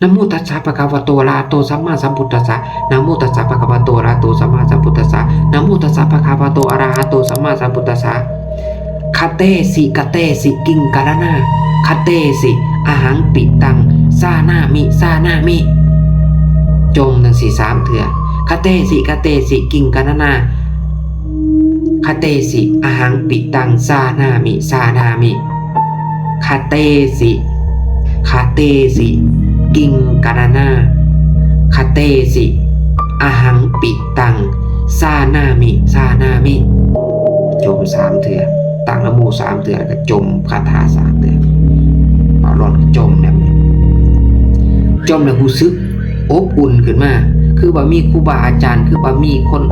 ນະໂມຕັດສະ ພະຄະວະໂຕ ອະລະຫະໂຕ ສຳມາສຳພຸດທັດສະ ນະໂມຕັດສະ ພະຄະວະໂຕ ອະລະຫະໂຕ ສຳມາສຳພຸດທັດສະ ນະໂມຕັດສະ ພະຄະວະໂຕ ອະລະຫະໂຕ ສຳມາສຳພຸດທັດສະ ຄະເຕສິ ຄະເຕສິ ກິງກະລະນາ ຄະເຕສິ ອະຫັງປິຕັງ ສານາມິ ສານາມິ ຈົ່ມຈັ່ງຊີ້ສາມເທື່ອ ຄະເຕສິ ຄະເຕສິ ກິງກະລະນາ ຄະເຕສິ ອະຫັງປິຕັງ ສານາມິ ສານາມິ ຄະເຕສິ ຄະເຕສິ ກິງກະລະນາ ຄະເຕສິ ອະຫັງປິຕັງ ສານາມິ ສານາມິ ຈົ່ມສາມເທື່ອ ຕັ້ງນະໂມສາມເທື່ອ ແລ້ວກໍຈົ່ມຄາຖາສາມເທື່ອ ເອົາລອດຈົ່ມແບບນີ້ ຈົ່ມແລ້ວຮູ້ສຶກອົບອຸ່ນຂຶ້ນມາ ຄືວ່າມີຄູບາອາຈານ ຄືວ່າມີຄົນ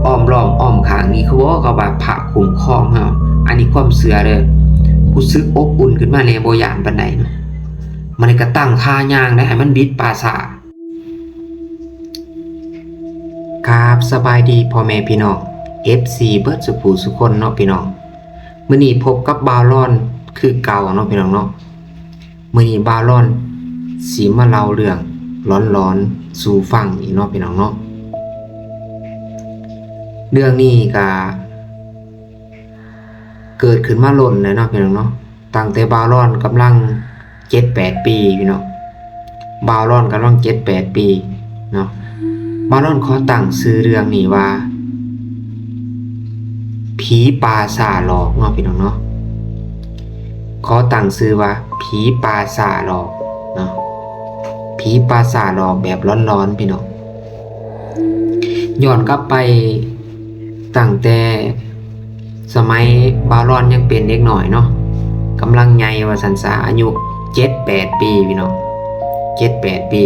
ອ້ອມລ້ອມອ້ອມຂ້າງນີ້ ຄືວ່າ ກໍວ່າພະຄຸ້ມຄອງເຮົາ ອັນນີ້ຄວາມເຊື່ອເດີ ຮູ້ສຶກອົບອຸ່ນຂຶ້ນມາແດ່ ບໍ່ຢ້ານປານໃດເນາະ ມັນນີ້ກໍຕັ້ງທ່າຍ່າງໄດ້ ໃຫ້ມັນບິດປ່າຊ້າ. ກາບສະບາຍດີພໍ່ແມ່ພີ່ນ້ອງ ເອັຟຊີ ເບິດສູ່ຜູ້ສູ່ຄົນເນາະພີ່ນ້ອງ ມື້ນີ້ພົບກັບບ່າວລອນຄືເກົ່າເນາະພີ່ນ້ອງເນາະ ມື້ນີ້ບ່າວລອນຊິມາເລົ່າເລື່ອງຫຼອນໆສູ່ຟັງອີກເນາະພີ່ນ້ອງເນາະ ເລື່ອງນີ້ກະເກີດຂຶ້ນມາດົນແລ້ວເນາະພີ່ນ້ອງເນາະ ຕັ້ງແຕ່ບ່າວລອນກຳລັງເຈັດແປດປີພີ່ນ້ອງ ບ່າວລອນກຳລັງເຈັດແປດປີເນາະ ບ່າວລອນຂໍຕັ້ງຊື່ເລື່ອງນີ້ວ່າ ຜີປ່າຊ້າຫຼອກເນາະພີ່ນ້ອງເນາະ ຂໍຕັ້ງຊື່ວ່າ ຜີປ່າຊ້າຫຼອກເນາະ ຜີປ່າຊ້າຫຼອກແບບຫຼອນໆພີ່ນ້ອງ ຍ້ອນກັບໄປຕັ້ງແຕ່ສະໄໝບ່າວລອນຍັງເປັນເດັກນ້ອຍເນາະ ກຳລັງໃຫຍ່ວ່າຊັ້ນຊະ ອາຍຸເຈັດແປດປີພີ່ນ້ອງ ເຈັດແປດປີ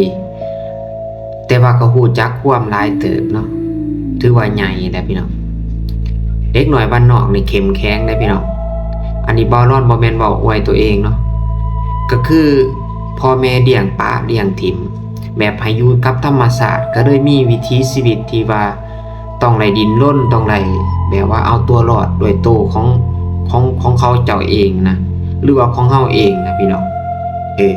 ແຕ່ວ່າກໍຮູ້ຈັກຄວາມຫຼາຍເຕີບເນາະ ຖືວ່າໃຫຍ່ແລ້ວພີ່ນ້ອງ ເດັກນ້ອຍບ້ານນອກນີ້ເຂັ້ມແຂງເດ້ພີ່ນ້ອງ ອັນນີ້ບ່າວລອນບໍ່ແມ່ນເວົ້າອວຍຕົວເອງເນາະ ກໍຄືພໍ່ແມ່ລ້ຽງປະລ້ຽງຖິ້ມ ແບບໃຫ້ຢູ່ກັບທຳມະຊາດ ກໍເລີຍມີວິຖີຊີວິດທີ່ວ່າ ຕ້ອງໄດ້ດີ້ນລົນ ຕ້ອງໄດ້ແບບວ່າເອົາຕົວລອດດ້ວຍໂຕຂອງ ຂອງ ຂອງເຂົາເຈົ້າເອງນະ ຫຼືວ່າຂອງເຮົາເອງນະພີ່ນ້ອງ ເອີ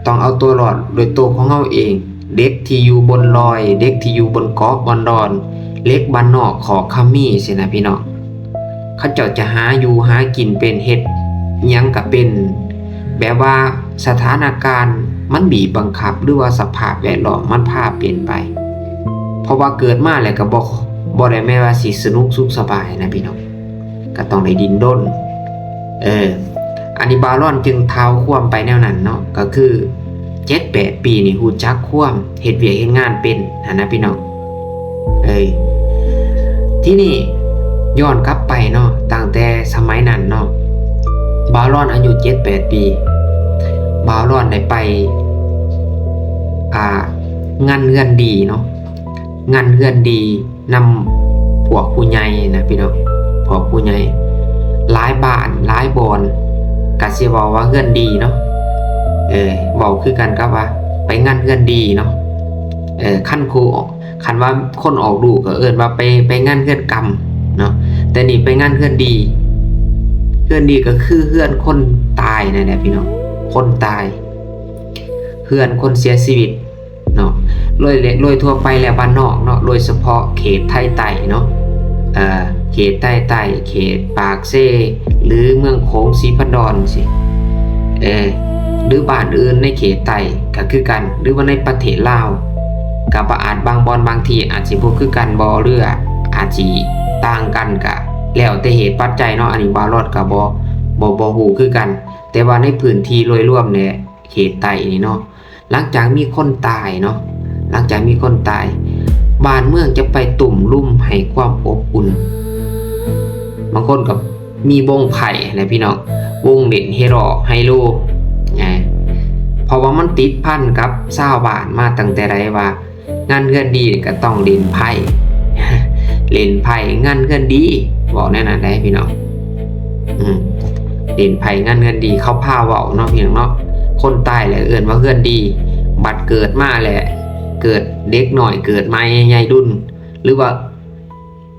ຕ້ອງເອົາຕົວລອດດ້ວຍໂຕຂອງເຮົາເອງ ເດັກທີ່ຢູ່ບົນດອຍ ເດັກທີ່ຢູ່ບົນເກາະບົນດອນ ເດັກບ້ານນອກຂອກຄຳມີຊີ້ນະພີ່ນ້ອງ ເຂົາເຈົ້າຈະຫາຢູ່ຫາກິນເປັນ ເຮັດຫຍັງກະເປັນ ແບບວ່າສະຖານະການມັນບີບບັງຄັບ ຫຼືວ່າສະພາບແວດລ້ອມມັນພາເປັນໄປ ເພາະວ່າເກີດມາແລ້ວກໍບໍ່ ບໍ່ໄດ້ແມ່ນວ່າຊິສະໜຸກສຸກສະບາຍນະພີ່ນ້ອງ ກໍຕ້ອງໄດ້ດີ້ນລົນ ເອີ ອັນນີ້ບ່າວລອນຈຶ່ງທ້າວຄວາມໄປແນວນັ້ນເນາະ ກໍຄືເຈັດແປດປີນີ້ຮູ້ຈັກຄວາມ ເຮັດວຽກເຮັດງານເປັນຫັ້ນນະພີ່ນ້ອງ ເອີ ທີນີ້ຍ້ອນກັບໄປເນາະ ຕັ້ງແຕ່ສະໄໝນັ້ນເນາະ ບ່າວລອນອາຍຸເຈັດແປດປີ ບ່າວລອນໄດ້ໄປ ອ່າ ງານເຮືອນດີເນາະ ງານເຮືອນດີນຳພວກຜູ້ໃຫຍ່ນະພີ່ນ້ອງ ພວກຜູ້ໃຫຍ່ ຫຼາຍບ້ານຫຼາຍບ່ອນ ກະຊິເວົ້າວ່າເຮືອນດີເນາະ ເອີ ເວົ້າຄືກັນກັບວ່າໄປງານເຮືອນດີເນາະ ເອີ ຄັນຜູ້ ຄັນວ່າຄົນອອກລູກກໍເອີ້ນວ່າໄປ ໄປງານເຮືອນກຳເນາະ ແຕ່ນີ້ໄປງານເຮືອນດີ ເຮືອນດີກໍຄືເຮືອນຄົນຕາຍນັ້ນແຫຼະພີ່ນ້ອງ ຄົນຕາຍ ເຮືອນຄົນເສຍຊີວິດເນາະ ໂດຍ ໂດຍທົ່ວໄປແລ້ວບ້ານນອກເນາະ ໂດຍສະເພາະເຂດໄທໃຕ້ເນາະ ເອີ ເຂດໄທໃຕ້ ເຂດປາກເຊ ຫຼືເມືອງໂຂງ ສີພັນດອນຊີ້ ເອີ ຫຼືບ້ານອື່ນໃນເຂດໃຕ້ກໍຄືກັນ ຫຼືວ່າໃນປະເທດລາວ ກໍບໍ່ອາດ ບາງບ່ອນບາງທີ່ອາດຊິບໍ່ຄືກັນບໍ່ ຫຼືອາດຊິຕ່າງກັນ ກໍແລ້ວແຕ່ເຫດປັດໄຈເນາະ ອັນນີ້ບ່າວລອດກໍບໍ່ ບໍ່ ບໍ່ຮູ້ຄືກັນ ແຕ່ວ່າໃນພື້ນທີ່ໂດຍລວມແຫຼະ ເຂດໃຕ້ນີ້ເນາະ ຫຼັງຈາກມີຄົນຕາຍເນາະ ຫຼັງຈາກມີຄົນຕາຍ ບ້ານເມືອງຈະໄປຕຸ້ມລຸມໃຫ້ຄວາມອົບອຸ່ນ ບາງຄົນກໍມີວົງໄພ້ແຫຼະພີ່ນ້ອງ ວົງຫຼິ້ນເຮໂຣ ໄຮໂລ ອາ ເພາະວ່າມັນຕິດພັນກັບຊາວບ້ານມາຕັ້ງແຕ່ໃດວ່າ ງານເຮືອນດີກໍຕ້ອງຫຼິ້ນໄພ້ ຫຼິ້ນໄພ້ງານເຮືອນດີ ເວົ້າແນວນັ້ນໄດ໋ພີ່ນ້ອງ ອືມ ຫຼິ້ນໄພ້ງານເຮືອນດີ ເຂົາພາເວົ້າເນາະພີ່ນ້ອງເນາະ ຄົນຕາຍແຫຼະເອີ້ນວ່າເຮືອນດີ ບັດເກີດມາແຫຼະ ເກີດເດັກນ້ອຍ ເກີດໃໝ່ໃຫຍ່ລຸນ ຫຼືວ່າ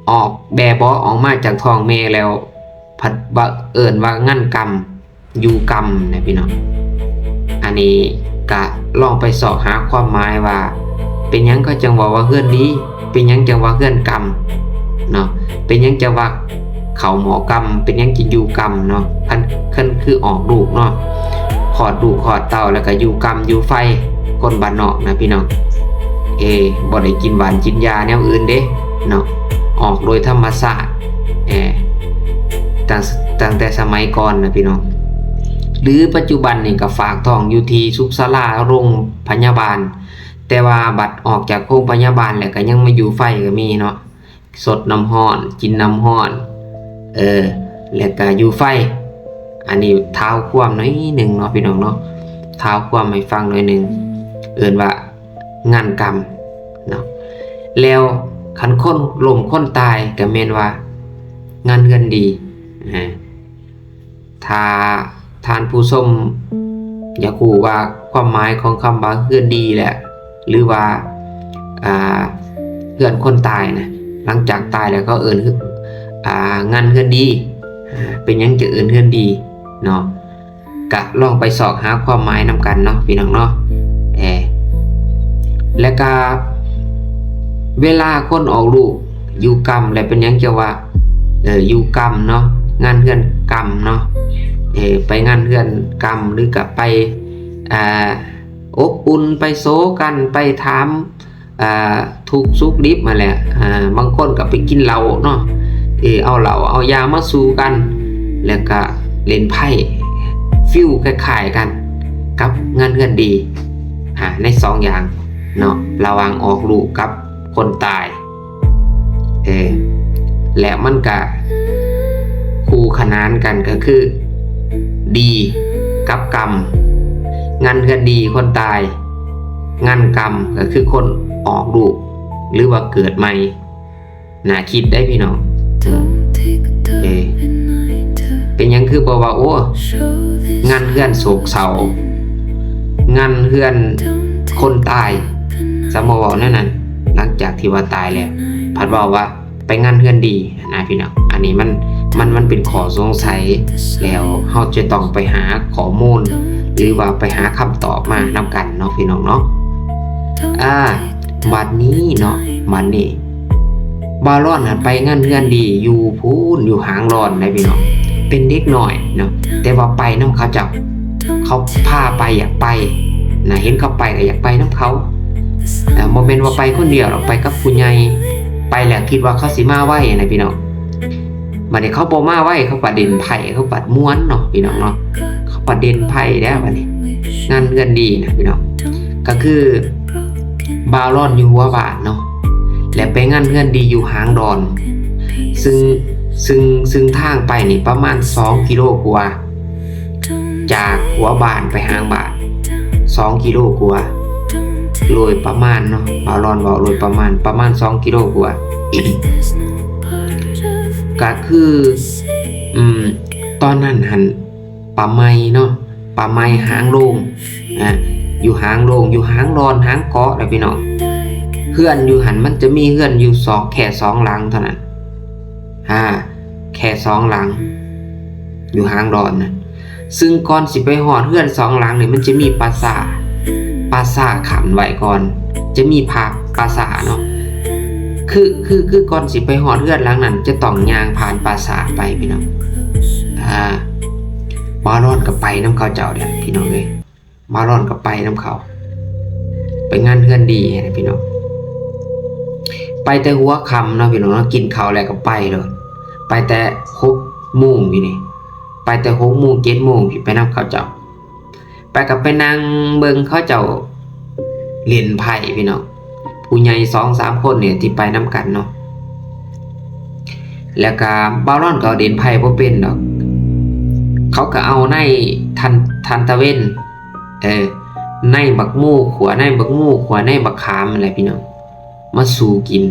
ອອກແບເບາະອອກມາຈາກທ້ອງແມ່ແລ້ວ ພັດວ່າເອີ້ນວ່າງານກຳ ຢູ່ກຳນະພີ່ນ້ອງ ອ ອັນນີ້ກະລອງໄປຊອກຫາຄວາມໝາຍວ່າ ເປັນຫຍັງເຂົາຈັ່ງເວົ້າວ່າເຮືອນດີ? ເປັນຫຍັງຈັ່ງວ່າເຮືອນກ່ຳເນາະ? ເປັນຫຍັງຈັ່ງວ່າເຂົ້າໝໍ້ກ່ຳ? ເປັນຫຍັງຈຶ່ງຢູ່ກ່ຳເນາະ? ຄັນ ຄັນຄືອອກລູກເນາະ ຄອດລູກຄອດເຕົ້າ ແລ້ວກະຢູ່ກ່ຳຢູ່ໄຟ ຄົນບ້ານນອກນະພີ່ນ້ອງ ເອີ ບໍ່ໄດ້ກິນຫວານກິນຢາແນວອື່ນເດ້ເນາະ ອອກໂດຍທຳມະຊາດ ເອີ ຕັ້ງ ຕັ້ງແຕ່ສະໄໝກ່ອນນະພີ່ນ້ອງ ຫຼືປັດຈຸບັນນີ້ກໍຝາກທ້ອງຢູ່ທີ່ສຸກສາລາໂຮງພະຍາບານ ແຕ່ວ່າບັດອອກຈາກໂຮງພະຍາບານແລ້ວກໍຍັງມາຢູ່ໄຟກໍມີເນາະ ສົດນ້ຳຮ້ອນ ກິນນ້ຳຮ້ອນ ເອີ ແລ້ວກໍຢູ່ໄຟ. ອັນນີ້ທ້າວຄວາມໜ້ອຍໜຶ່ງເນາະພີ່ນ້ອງເນາະ ທ້າວຄວາມໃຫ້ຟັງໜ້ອຍໜຶ່ງ ເອີ້ນວ່າງານກຳເນາະ. ແລ້ວຄັນຄົນລົ້ມຄົນຕາຍກໍແມ່ນວ່າງານເຮືອນດີ. ອາ ຖ້າທ່ານຜູ້ຊົມຢາກຮູ້ວ່າຄວາມໝາຍຂອງຄຳວ່າເຮືອນດີແຫຼະ ຫຼືວ່າ ອ່າ ເຮືອນຄົນຕາຍນະ ຫຼັງຈາກຕາຍແລ້ວເຂົາເອີ້ນ ອ່າ ງານເຮືອນດີ ອ່າ ເປັນຫຍັງຈະເອີ້ນເຮືອນດີເນາະ ກະລອງໄປຊອກຫາຄວາມໝາຍນຳກັນເນາະພີ່ນ້ອງເນາະ. ເອີ ແລ້ວກະເວລາຄົນອອກລູກ ຢູ່ກ່ຳ ແລ້ວເປັນຫຍັງຈັ່ງວ່າ ເອີ ຢູ່ກ່ຳເນາະ ງານເຮືອນກ່ຳເນາະ ເອີ ໄປງານເຮືອນກ່ຳ ຫຼືກະໄປ ອ່າ ອົບອຸ່ນ ໄປໂສກັນ ໄປຖາມ ອ່າ ທຸກສຸກດິບຫັ້ນແຫຼະ. ອ່າ ບາງຄົນກໍໄປກິນເຫຼົ້າເນາະ ເອີ ເອົາເຫຼົ້າເອົາຢາມາສູ່ກັນ ແລ້ວກະຫຼິ້ນໄພ້ ຟີລຄ້າຍໆກັນກັບງານເຮືອນດີ ອ່າ ໃນສອງຢ່າງເນາະ ລະຫວ່າງອອກລູກກັບຄົນຕາຍ. ເອີ ແລະມັນກະຄູ່ຂະໜານກັນກໍຄື ດີກັບກຳ ງານເຮືອນດີຄົນຕາຍ ງານກຳກໍຄືຄົນອອກລູກ ຫຼືວ່າເກີດໃໝ່. ໜ້າຄິດເດ້ພີ່ນ້ອງ ເອີ ເປັນຫຍັງຄືບໍ່ເວົ້າ ໂອ້ ງານເຮືອນໂສກເສົ້າ ງານເຮືອນຄົນຕາຍ ຊະບໍ່ເວົ້າແນວນັ້ນ ຫຼັງຈາກທີ່ວ່າຕາຍແລ້ວ ພັດເວົ້າວ່າໄປງານເຮືອນດີນະພີ່ນ້ອງ. ອັນນີ້ມັນ ມັນ ມັນເປັນຂໍ້ສົງໄສ ແລ້ວເຮົາຈະຕ້ອງໄປຫາຂໍ້ມູນ ຫຼືວ່າໄປຫາຄຳຕອບມານຳກັນເນາະພີ່ນ້ອງເນາະ. ອ່າ ບັດນີ້ເນາະ ບັດນີ້ ບ່າວລອນຫັ້ນໄປງານເຮືອນດີຢູ່ພຸ້ນ ຢູ່ຫາງລອນໄດ໋ພີ່ນ້ອງ ເປັນເດັກນ້ອຍເນາະ ແຕ່ວ່າໄປນຳເຂົາເຈົ້າ ເຂົາພາໄປ ຢາກໄປນະ ເຫັນເຂົາໄປກໍຢາກໄປນຳເຂົາ. ເອີ ບໍ່ແມ່ນວ່າໄປຄົນດຽວດອກ ໄປກັບຜູ້ໃຫຍ່ ໄປແລ້ວຄິດວ່າເຂົາຊິມາໄວນະພີ່ນ້ອງ. ບັດນີ້ເຂົາບໍ່ມາໄວ ເຂົາປະເດັນໄພ້ ເຂົາປະມ່ວນເນາະພີ່ນ້ອງເນາະ ເຂົາປະເດັນໄພ້ແລ້ວບັດນີ້ ງານເຮືອນດີນະພີ່ນ້ອງ ກໍຄືບ່າວລອນຢູ່ຫົວບ້ານເນາະ ແລະໄປງານເຮືອນດີຢູ່ຫາງດອນ ຊຶ່ງ ຊຶ່ງ ຊຶ່ງທາງໄປນີ້ປະມານສອງກິໂລກວ່າ ຈາກຫົວບ້ານໄປຫາງບ້ານ ສອງກິໂລກວ່າ ໂດຍປະມານເນາະ ບ່າວລອນເວົ້າໂດຍປະມານ ປະມານສອງກິໂລກວ່າ ກະຄື ອືມ ຕອນນັ້ນຫັ້ນ ປ້າໄໝເນາະ ປ້າໄໝຫາງໂລງ ອ່າ ຢູ່ຫາງໂລງ ຢູ່ຫາງດອນ ຫາງເກາະນະພີ່ນ້ອງ. ເຮືອນຢູ່ຫັ້ນມັນຈະມີເຮືອນຢູ່ສອງ ແຄ່ສອງຫຼັງເທົ່ານັ້ນ ອ່າ ແຄ່ສອງຫຼັງ ຢູ່ຫາງດອນນະ. ຊຶ່ງກ່ອນຊິໄປຮອດເຮືອນສອງຫຼັງນີ້ ມັນຈະມີປ່າຊ້າ ປ່າຊ້າຂັ້ນໄວ້ກ່ອນ ຈະມີພາ ປ່າຊ້າເນາະ ຄື ຄື ຄືກ່ອນຊິໄປຮອດເຮືອນຫຼັງນັ້ນ ຈະຕ້ອງຍ່າງຜ່ານປ່າຊ້າໄປພີ່ນ້ອງ. ອ່າ ບ່າວລອນກໍໄປນຳເຂົາເຈົ້າແຫຼະພີ່ນ້ອງເອີຍ ບ່າວລອນກໍໄປນຳເຂົາ ໄປງານເຮືອນດີຫັ້ນນະພີ່ນ້ອງ. ໄປແຕ່ຫົວຄ່ຳເນາະພີ່ນ້ອງເນາະ ກິນເຂົ້າແລ້ວກໍໄປໂລດ ໄປແຕ່ຫົກໂມງຢູ່ນີ້ ໄປແຕ່ຫົກໂມງ ເຈັດໂມງ ໄປນຳເຂົາເຈົ້າ ໄປກໍໄປນັ່ງເບິ່ງເຂົາເຈົ້າຫຼິ້ນໄພ້ພີ່ນ້ອງ ຜູ້ໃຫຍ່ສອງສາມຄົນນີ້ທີ່ໄປນຳກັນເນາະ. ແລ້ວກໍບ່າວລອນກໍຫຼິ້ນໄພ້ບໍ່ເປັນດອກ ເຂົາກໍເອົາໃນທັນ ທັນຕາເວັນ ເອີ ໃນບັກໂມ ຂົ້ວໃນບັກໂມ ຂົ້ວໃນບັກຂາມຫັ້ນແຫຼະພີ່ນ້ອງ ມາສູ່ກິນ.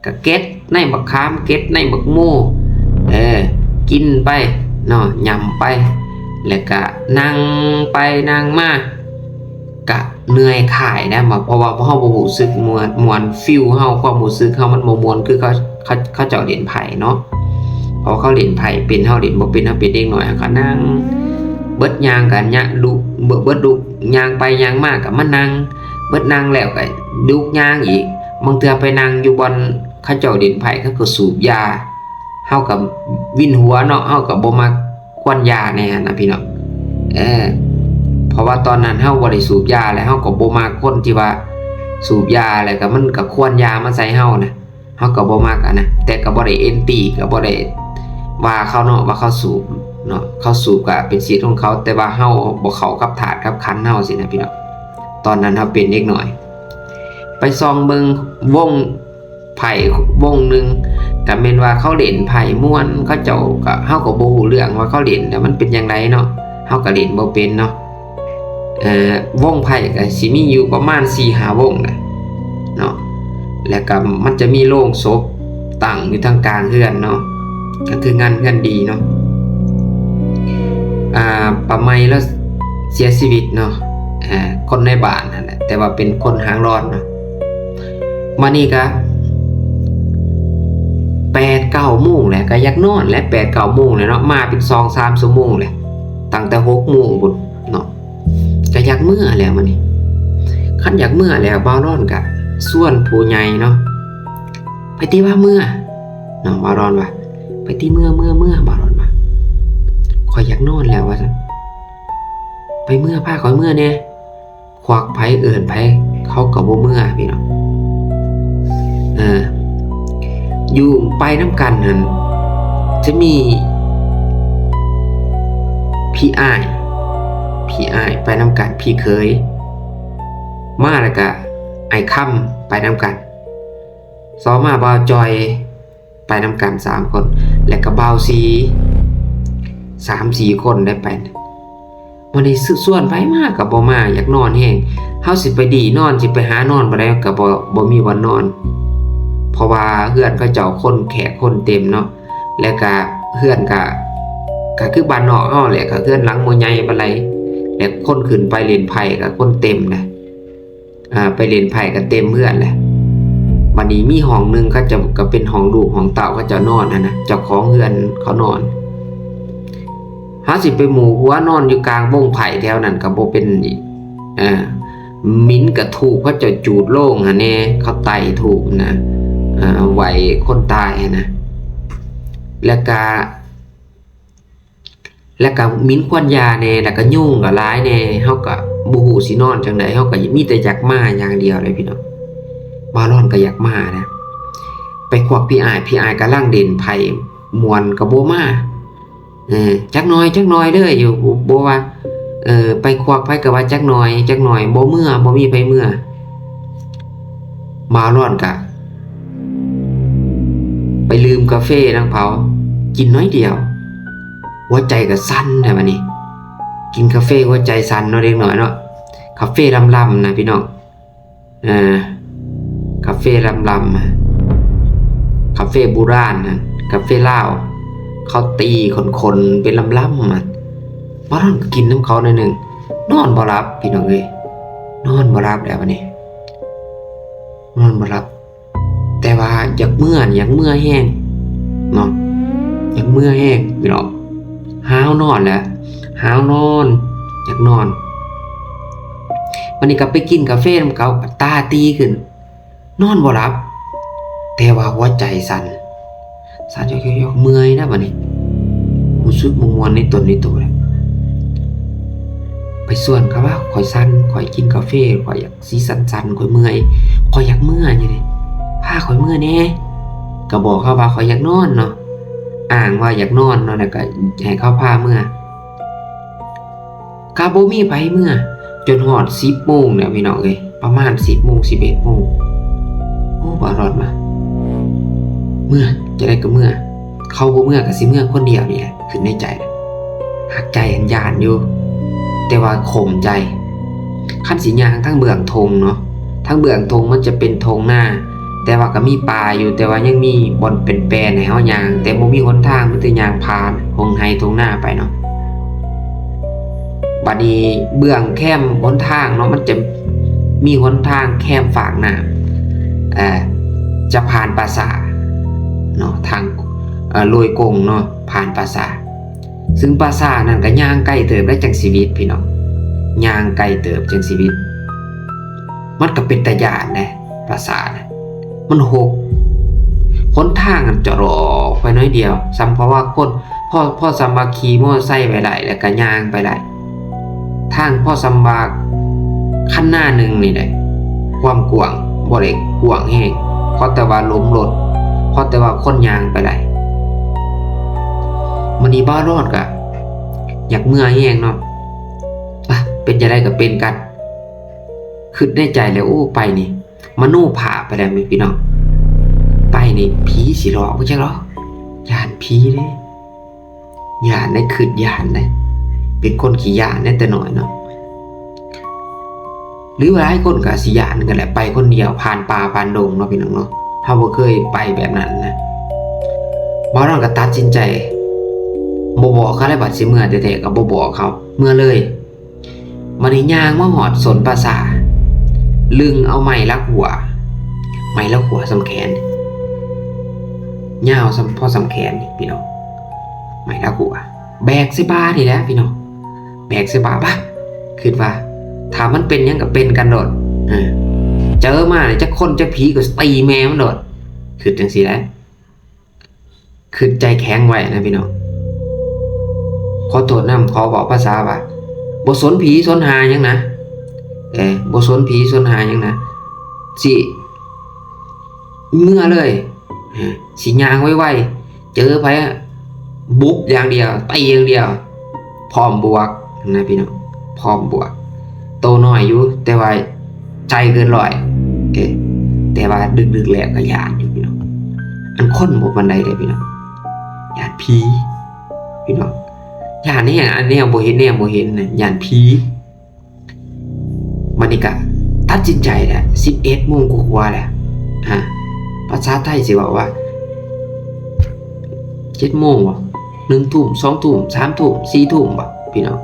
ກະເກັດໃນບັກຂາມ ເກັດໃນບັກໂມ ເອີ ກິນໄປເນາະ ຫຍ້ຳໄປ ແລ້ວກະນັ່ງໄປນັ່ງມາ ກະເມື່ອຍຄ້າຍນະ ເພາະວ່າເຮົາບໍ່ຮູ້ສຶກມ່ວນ ມ່ວນ ຟີລເຮົາ ຄວາມຮູ້ສຶກເຮົາມັນບໍ່ມ່ວນຄືເຂົາ ເຂົາ ເຂົາເຈົ້າຫຼິ້ນໄພ້ເນາະ ເພາະເຂົາຫຼິ້ນໄພ້ເປັນ ເຮົາຫຼິ້ນບໍ່ເປັນ ເຮົາເປັນເດັກນ້ອຍ ເຮົາກະນັ່ງເ ບິດຍ່າງກໍຍະລຸກ ເບິດ ເບິດລຸກ ຍ່າງໄປຍ່າງມາກໍມານັ່ງ ເບິດນັ່ງແລ້ວກໍລຸກຍ່າງອີກ. ບາງເທື່ອໄປນັ່ງຢູ່ບ່ອນເຂົາເຈົ້າຫຼິ້ນໄພ້ ເຂົາກໍສູບຢາ ເຮົາກໍວິນຫົວເນາະ ເຮົາກໍບໍ່ມັກຄວັນຢາແດ່ຫັ້ນນະພີ່ນ້ອງ. ເອີ ເພາະວ່າຕອນນັ້ນເຮົາບໍ່ໄດ້ສູບຢາ ແລະເຮົາກໍບໍ່ມັກຄົນທີ່ວ່າສູບຢາ ແລ້ວກໍມັນກໍຄວັນຢາມາໃສ່ເຮົານະ ເຮົາກໍບໍ່ມັກຫັ້ນນະ. ແຕ່ກໍບໍ່ໄດ້ແອນຕີ ກໍບໍ່ໄດ້ວ່າເຂົາເນາະ ວ່າເຂົາສູບເນາະ ເຂົາສູບກໍເປັນສິດຂອງເຂົາ ແຕ່ວ່າເຮົາບໍ່ເຂົ້າກັບທາດກັບຂັນເຮົາຊີ້ນະພີ່ນ້ອງ. ຕອນນັ້ນເຮົາເປັນເດັກນ້ອຍ ໄປສ່ອງເບິ່ງວົງ ໄພ້ວົງໜຶ່ງ ກໍແມ່ນວ່າເຂົາຫຼິ້ນໄພ້ມ່ວນ ເຂົາເຈົ້າກໍ ເຮົາກໍບໍ່ຮູ້ເລື່ອງວ່າເຂົາຫຼິ້ນແລ້ວມັນເປັນຈັ່ງໃດເນາະ ເຮົາກໍຫຼິ້ນບໍ່ເປັນເນາະ. ເອີ ວົງໄພ້ກໍຊິມີຢູ່ປະມານສີ່ຫ້າວົງນະເນາະ ແລ້ວກໍມັນຈະມີໂລງສົບຕັ້ງຢູ່ທາງກາງເຮືອນເນາະ ກໍຄືງານເຮືອນດີເນາະ. ອ່າ ປ້າໃໝ່ລາວເສຍຊີວິດເນາະ ອ່າ ຄົນໃນບ້ານຫັ້ນແຫຼະ ແຕ່ວ່າເປັນຄົນຫາງລອນເນາະ. ມານີ້ກະແປດເກົ້າໂມງແຫຼະ ກະຢາກນອນແຫຼະ ແປດເກົ້າໂມງແຫຼະເນາະ ມາເປັນສອງສາມຊົ່ວໂມງແຫຼະ ຕັ້ງແຕ່ຫົກໂມງພຸ້ນເນາະ ກະຢາກເມືອແລ້ວມານີ້. ຄັນຢາກເມືອແລ້ວ ບ່າວລອນກະຊວນຜູ້ໃຫຍ່ເນາະ ໄປຕິວ່າເມືອເນາະ ບ່າວລອນວ່າ ໄປຕິເມືອ ເມືອ ເມືອ ບ່າວລອນວ່າ ຂ້ອຍຢາກນອນແລ້ວວ່າຊັ້ນ ໄປເມືອ ພາຂ້ອຍເມືອແດ່. ຄວັກໃຜເອີ້ນໃຜ ເຂົາກໍບໍ່ເມືອພີ່ນ້ອງ. ເອີ ຢູ່ໄປນຳກັນຫັ້ນ ຈະມີພີ່ອ້າຍ ພີ່ອ້າຍໄປນຳກັນ ພີ່ເຂີຍ ມາແລ້ວກະອ້າຍຄຳໄປນຳກັນ ຕໍ່ມາບ່າວຈ່ອຍ ໄປນຳກັນສາມຄົນ ແລະກະບ່າວສີ ສາມສີ່ຄົນໄດ້ໄປ. ມື້ນີ້ຊ- ຊວນໃຜມາກໍບໍ່ມາ ຢາກນອນແຮງ ເຮົາຊິໄປດີນອນ ຊິໄປຫານອນບ່ອນໃດກໍບໍ່ ບໍ່ມີບ່ອນນອນ ເພາະວ່າເຮືອນເຂົາເຈົ້າຄົນແຂກຄົນເຕັມເນາະ ແລະກະເຮືອນກະ ກະຄືບ້ານນອກເຮົາແຫຼະ ກະເຮືອນຫຼັງບໍ່ໃຫຍ່ປານໃດ ແລະຄົນຂຶ້ນໄປຫຼິ້ນໄພ້ກະຄົນເຕັມນະ. ອ່າ ໄປຫຼິ້ນໄພ້ກໍເຕັມເຮືອນແຫຼະ. ບັດນີ້ມີຫ້ອງໜຶ່ງ ເຂົາເຈົ້າກໍເປັນຫ້ອງລູກຫ້ອງເຕົ້າ ເຂົາເຈົ້ານອນຫັ້ນນະ ເຈົ້າຂອງເຮືອນເຂົານອນ. ເຮົາຊິໄປໝູ່ຫົວນອນຢູ່ກາງວົງໄພ້ແຖວນັ້ນກໍບໍ່ເປັນອີກ. ເອີ ໝິ່ນກະທູບ ເຂົາເຈົ້າຈູດໂລງຫັ້ນແດ່ ເຂົາໄຕ້ທູບນະ ເອີ ໄຫວ້ຄົນຕາຍຫັ້ນນະ ແລ້ວກະ ແລ້ວກະໝິ່ນຄວັນຢາແດ່ ແລ້ວກະຍຸງກະຫຼາຍແດ່ ເຮົາກະບໍ່ຮູ້ຊິນອນຈັ່ງໃດ ເຮົາກະມີແຕ່ຢາກມາຢ່າງດຽວເລີຍພີ່ນ້ອງ. ບ່າວລອນກະຢາກມານະ ໄປຄວັກພີ່ອ້າຍ ພີ່ອ້າຍກຳລັງຫຼິ້ນໄພ້ມ່ວນກະບໍ່ມາ. ເອີ ຈັກໜ່ອຍ ຈັກໜ່ອຍເດີ ຢູ່ ບໍ່ວ່າ ເອີ ໄປຄວັກໃຜກະວ່າຈັກໜ່ອຍ ຈັກໜ່ອຍ ບໍ່ເມືອ ບໍ່ມີໃຜເມືອ. ບ່າວລອນກະໄປດື່ມກາເຟນຳເຂົາ ກິນໜ້ອຍດຽວ ຫົວໃຈກໍສັ່ນແລ້ວບາດນີ້ ກິນກາເຟຫົວໃຈສັ່ນເນາະ ເດັກນ້ອຍເນາະ. ກາເຟລຳໆນະພີ່ນ້ອງ ເອີ ກາເຟລຳໆ ກາເຟບູຮານນະ ກາເຟລາວ ເຂົາຕີຂົນໆເປັນລຳໆ ບ່າວລອນກໍກິນນຳເຂົາໜ້ອຍໜຶ່ງ ນອນບໍ່ຫຼັບພີ່ນ້ອງເອີຍ ນອນບໍ່ຫຼັບແລ້ວບາດນີ້ ນອນບໍ່ຫຼັບ. ແຕ່ວ່າຢາກເມືອ ຢາກເມືອແຮງເນາະ ຢາກເມືອແຮງພີ່ນ້ອງ ຫາວນອນແຫຼະ ຫາວນອນ ຢາກນອນ. ບາດນີ້ກໍໄປກິນກາເຟນຳເຂົາ ຕາຕີຂຶ້ນ ນອນບໍ່ຫຼັບ ແຕ່ວ່າຫົວໃຈສັ່ນ ສັ່ນຢອກໆ ເມື່ອຍນະບາດນີ້ ຮູ້ສຶກບໍ່ມ່ວນໃນຕົນໃນໂຕແລ້ວ. ໄປຊວນເຂົາວ່າ ຂ້ອຍສັ່ນ ຂ້ອຍກິນກາເຟ ຂ້ອຍຢາກ ສີສັນໆ ຂ້ອຍເມື່ອຍ ຂ້ອຍຢາກເມືອຢູ່ນີ້ ພາຂ້ອຍເມືອແດ່. ກໍບອກເຂົາວ່າຂ້ອຍຢາກນອນເນາະ ອ້າງວ່າຢາກນອນເນາະ ແລ້ວກໍໃຫ້ເຂົາພາເມືອ ກໍບໍ່ມີໃຜເມືອ ຈົນຮອດສິບໂມງແລ້ວພີ່ນ້ອງເອີຍ ປະມານສິບໂມງ ສິບເອັດໂມງ. ໂອ້ ບ່າວລອນວ່າ ເມືອ ຈັ່ງໃດກໍເມືອ ເຂົາບໍ່ເມືອກໍຊິເມືອຄົນດຽວນີ້ແຫຼະ ຄິດໃນໃຈນະ ຫາກໃຈຫັ້ນຢ້ານຢູ່ ແຕ່ວ່າຂົມໃຈ. ຄັນຊິຍ່າງທາງເບື້ອງທົ່ງເນາະ ທາງເບື້ອງທົ່ງມັນຈະເປັນທົ່ງນາ ແຕ່ວ່າກໍມີປ່າຢູ່ ແຕ່ວ່າຍັງມີບ່ອນເປັນແປນໃຫ້ເຮົາຍ່າງ ແຕ່ບໍ່ມີຫົນທາງ ມີແຕ່ຍ່າງຜ່ານທົ່ງໄຮ່ທົ່ງນາໄປເນາະ. ບາດນີ້ເບື້ອງແຄມຫົນທາງເນາະ ມັນຈະມີຫົນທາງແຄມຟາກນ້ຳ ເອີ ຈະຜ່ານປ່າຊ້າເນາະ ທາງ ເອີ ໂລຍກົງເນາະ ຜ່ານປ່າຊ້າ. ຊຶ່ງປ່າຊ້ານັ້ນກໍຍ່າງໄກເຕີບໄດ໋ ຈັ່ງຊິຫວິດ ພີ່ນ້ອງ, ຍ່າງໄກເຕີບຈັ່ງຊິຫວິດ. ມັນກໍເປັນຕາຢ້ານເດ້ ປ່າຊ້ານະ ມັນຮົກ, ຫົນທາງຫັ້ນຈະຫຼອກໄປໜ້ອຍດຽວ, ສ່ຳເພາະວ່າຄົນ ພໍ ພໍສ່ຳວ່າຂີ່ມໍເຕີໄຊໄປໄດ້ ແລ້ວກໍຍ່າງໄປໄດ້. ທາງພໍສ່ຳວ່າຄັນນາໜຶ່ງນີ້ແຫຼະ, ຄວາມກວ້າງບໍ່ໄດ້ກວ້າງແຮງ, ພໍແຕ່ວ່າລົມລົດ, ພໍແຕ່ວ່າຄົນຍ່າງໄປໄດ້. ມື້ນີ້ບ່າວລອດກໍຢາກເມືອແຮງເນາະ, ອະ ເປັນຈັ່ງໃດກໍເປັນກັນ, ຄິດໃນໃຈແລ້ວ ໂອ້ ໄປນີ້ ມະໂນພາບໄປແລ້ວແມ່ພີ່ນ້ອງ, ໄປນີ້ຜີຊິຫຼອກບໍ່ຈັກຫຼອກ, ຢ້ານຜີເດ້. ຢ້ານໄດ໋ ຄຶດຢ້ານໄດ໋, ເປັນຄົນຂີ້ຢ້ານແດ່ແຕ່ນ້ອຍເນາະ, ຫຼືວ່າຫຼາຍຄົນກໍຊິຢ້ານກັນແຫຼະ, ໄປຄົນດຽວຜ່ານປ່າຜ່ານດົງເນາະ ພີ່ນ້ອງເນາະ, ເຮົາບໍ່ເຄີຍໄປແບບນັ້ນນະ. ບ່າວລອດກໍຕັດສິນໃຈບໍ່ບອກເຂົາແລ້ວ, ບັດຊິເມືອແທ້ໆກໍບໍ່ບອກເຂົາ, ເມືອເລີຍ. ບັດນີ້ຍ່າງມາຮອດສົ້ນປ່າຊ້າ, ລຶ້ງເອົາໄມ້ລາກຫົວ, ໄມ້ລາກຫົວສ່ຳແຂນ, ຍາວສ່ຳ ພໍສ່ຳແຂນນີ້ພີ່ນ້ອງ, ໄມ້ລາກຫົວ ແບກໃສ່ບ່ານີ້ແຫຼະພີ່ນ້ອງ, ແບກໃສ່ບ່າ. ບາດ ຄິດວ່າຖ້າມັນເປັນຫຍັງກໍເປັນກັນໂລດ, ເອີ ເຈີມານີ້ຈັກຄົນຈັກຜີກໍຊິຕີແມ່ມັນໂລດ, ຄິດຈັ່ງຊີ້ແຫຼະ. ຄິດໃຈແຂງໄວ້ນະພີ່ນ້ອງ, ຂໍໂທດນຳ, ຂໍເວົ້າພາສາວ່າ ບໍ່ສົນຜີສົນຫາຫຍັງນະ, ເອີ ບໍ່ສົນຜີສົນຫາຫຍັງນະ, ຊິເມືອເລີຍ, ເອີ ຊິຍ່າງໄວໆ, ເຈີໃຜບຸບຢ່າງດຽວ, ຕີຢ່າງດຽວ. ພ້ອມບວກນະພີ່ນ້ອງ, ພ້ອມບວກ. ໂຕນ້ອຍຢູ່ ແຕ່ວ່າໃຈເກີນຮ້ອຍ, ເອີ ແຕ່ວ່າເລິກໆແລ້ວກໍຢ້ານຢູ່ພີ່ນ້ອງ. ອັນຄົນບໍ່ປານໃດເດ້ພີ່ນ້ອງ, ຢ້ານຜີພີ່ນ້ອງ, ຢ້ານແນວ ອັນແນວບໍ່ເຫັນ ແນວບໍ່ເຫັນນະ, ຢ້ານຜີ. ບັດນີ້ກໍຕັດສິນໃຈແລ້ວ, ສິບເອັດໂມງກວ່າໆແລ້ວ, ອາ ພາສາໄທຊິເວົ້າວ່າ ເຈັດໂມງບໍ, ໜຶ່ງທຸ່ມ, ສອງທຸ່ມ, ສາມທຸ່ມ, ສີ່ທຸ່ມບໍພີ່ນ້ອງ,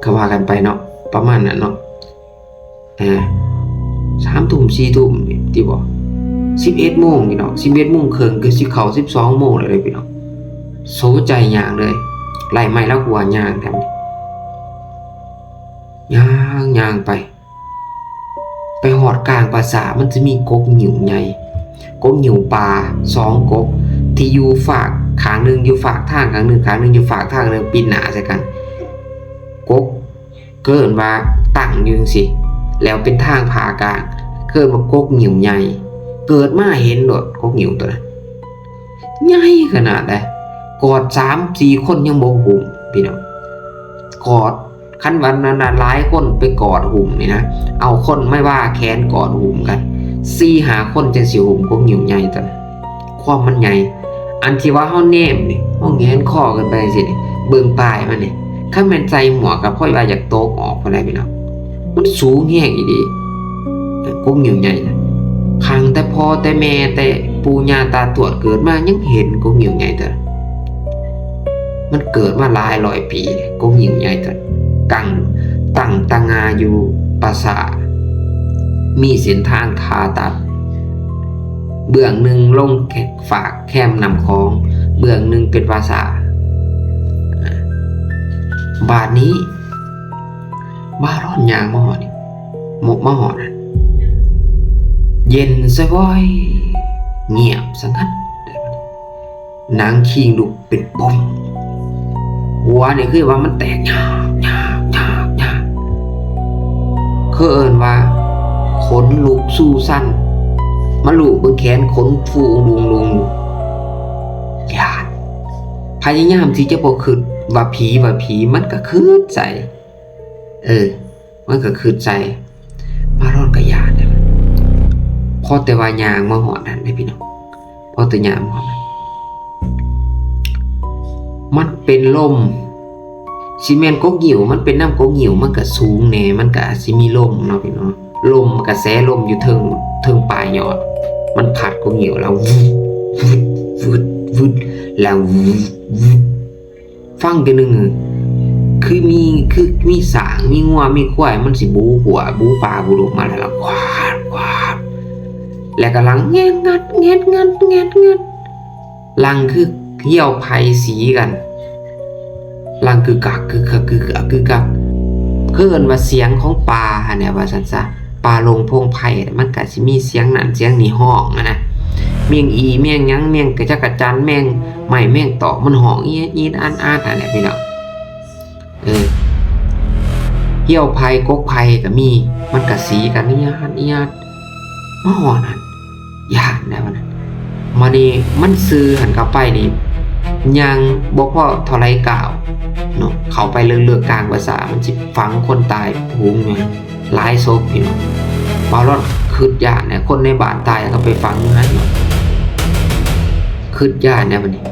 ກໍວ່າກັນໄປເນາະ, ປະມານນັ້ນເນາະ. ເອີ ສາມທຸ່ມ ສີ່ທຸ່ມນີ້ຕິບໍ, ສິບເອັດໂມງພີ່ນ້ອງ, ສິບເອັດໂມງເຄິ່ງ ຄືຊິເຂົ້າສິບສອງໂມງແລ້ວເດ້ພີ່ນ້ອງ. ໂຊໃຈຍ່າງເລີຍ, ໄລ່ໄມ້ລາກຫົວຍ່າງແຖມນີ້, ຍ່າງ ຍ່າງໄປ ໄປຮອດກາງປ່າຊ້າ ມັນຈະມີກົກງິ້ວໃຫຍ່, ກົກງິ້ວປ່າສອງກົກ ທີ່ຢູ່ຟາກຂ້າງໜຶ່ງຢູ່ຟາກທາງຂ້າງໜຶ່ງ, ຂ້າງໜຶ່ງຢູ່ຟາກທາງໜຶ່ງ, ປິ່ນໜ້າໃສ່ກັນ. ກົກ ເອີ້ນວ່າຕັ້ງຢູ່ຈັ່ງຊີ້ ແລ້ວເປັນທາງຜ່າກາງ, ເອີ້ນວ່າກົກງິ້ວໃຫຍ່. ເກີດມາເຫັນໂລດ ກົກງິ້ວໂຕນັ້ນ ໃຫຍ່ຂະໜາດໃດ, ກອດສາມສີ່ຄົນຍັງບໍ່ຫຸ້ມພີ່ນ້ອງ, ກອດ ຄັນວ່ານັ້ນນະ ຫຼາຍຄົນໄປກອດຫຸ້ມນີ້ນະ, ເອົາຄົນມາວ່າແຂນກອດຫຸ້ມກັນ ສີ່ຫ້າຄົນຈັ່ງຊິຫຸ້ມກົກງິ້ວໃຫຍ່ໂຕນັ້ນ. ຄວາມມັນໃຫຍ່, ອັນທີ່ວ່າເຮົາແນມນີ້ ເຮົາແຫງນຄໍຂຶ້ນໄປຈັ່ງຊີ້ນີ້ ເບິ່ງປາຍມັນນີ້, ຄັນແມ່ນໃສ່ໝວກກໍພໍວ່າຢາກຕົກອອກພຸ້ນແຫຼະພີ່ນ້ອງ, ມັນສູງແຮງອີ່ຫຼີ. ກົກງິ້ວໃຫຍ່ນະ ຄັ້ງແຕ່ພໍ່ແຕ່ແມ່ ແຕ່ປູ່ຍ່າຕາທວດເກີດມາ ຍັງເຫັນກົກງິ້ວໃຫຍ່ເທື່ອ. ມັນເກີດມາຫຼາຍຮ້ອຍປີ, ກົກງິ້ວໃຫຍ່ເທື່ອ, ຕັ້ງ ຕັ້ງຕະຫງ່າຢູ່ປ່າຊ້າ, ມີເສັ້ນທາງຜ່າຕັດ, ເບື້ອງໜຶ່ງລົງ ຟາກແຄມນ້ຳຂອງ, ເບື້ອງໜຶ່ງເປັນປ່າຊ້າ. ບາດນີ້ ມາຮອດ ຍ່າງມາຮອດນີ້ ມາຮອດນັ້ນ ເຢັນສະຫວອຍ ງຽບສະຫງັດ, ໜັງຄີງລຸກເປັນປົມ, ຫົວນີ້ຄືວ່າມັນແຕກຍາກໆໆໆ, ເຂົາເອີ້ນວ່າຂົນລຸກຊູ່ຊັນ, ມາລູບເບິ່ງແຂນ ຂົນຟູລຸງໆຢູ່. ຢ້ານ ພະຍາຍາມທີ່ຈະບໍ່ຄິດວ່າຜີ ວ່າຜີ, ມັນກໍຄິດໃສ່ ເອີ ມັນກໍຄິດໃສ່ ມາຮອດກໍຢ້ານແລ້ວ. ພໍແຕ່ວ່າຍ່າງມາຮອດນັ້ນເດ້ພີ່ນ້ອງ, ພໍແຕ່ຍ່າງມາຮອດນັ້ນ ມັນເປັນລົມ, ຊິແມ່ນກົກງິ້ວ, ມັນເປັນນຳກົກງິ້ວ, ມັນກໍສູງແດ່, ມັນກໍອາດຊິມີລົມເນາະພີ່ນ້ອງ. ລົມ ກະແສລົມຢູ່ເທິງ ເທິງປາຍຍອດ ມັນພັດກົກງິ້ວແລ້ວ ວືດ ວືດ ວືດ ແລ້ວ ວືດ ວືດ. ຟັງແຕ່ໜຶ່ງ ຄືມີ ຄືມີຊ້າງ ມີງົວ ມີຄວາຍ ມັນຊິບູຂົວ ບູປາ ບູດົງມາ ແລ້ວລະ ຄວາດ ຄວາດ ແລ້ວກະຫຼັງແງດງັດ ແງດງັດ ແງດງັດ ຫຼັງຄືຮຽວໄພສີກັນ. ຫຼັງກຶກກັກ ກຶກກັກ ກຶກກັກ ກຶກກັກ ຄືເອີ້ນວ່າສຽງຂອງປ່າຫັ້ນແຫຼະວ່າຊັ້ນຊະ. ປ່າລົງພົງໄຜ່ມັນກະຊິມີສຽງນັ້ນສຽງນີ້ຮ້ອງຫັ້ນນະ, ແມງອີ່ແມງຫຍັງ ແມງກະຈັກກະຈັນ ແມງໄມ້ແມງຕອກ ມັນຮ້ອງອີດໆອັດໆຫັ້ນແຫຼະພີ່ນ້ອງ. ເອີ ຫ້ຽວໄຜ່ ກົກໄຜ່ກະມີ ມັນກະສີກັນອີ່ຫຍັດອີ່ຫຍັດ. ມາຮອດຫັ້ນ ຢ້ານແລ້ວຫັ້ນນະ. ມານີ້ມັນຊື່ຫັ້ນເຂົ້າໄປນີ້ ຍ່າງບໍ່ພໍເທົ່າໃດກ້າວເນາະ, ເຂົ້າໄປເລິກໆກາງປ່າຊ້າ ມັນຊິຝັງຄົນຕາຍໂຫງຢູ່ຫັ້ນ ຫຼາຍສົບພີ່ນ້ອງ. ບ່າວລອນຄຶດຢ້ານແຫຼະ ຄົນໃນບ້ານຕາຍກະໄປຝັງຢູ່ຫັ້ນເນາະ, ຄຶດຢ້ານແລ້ວບາດນີ້.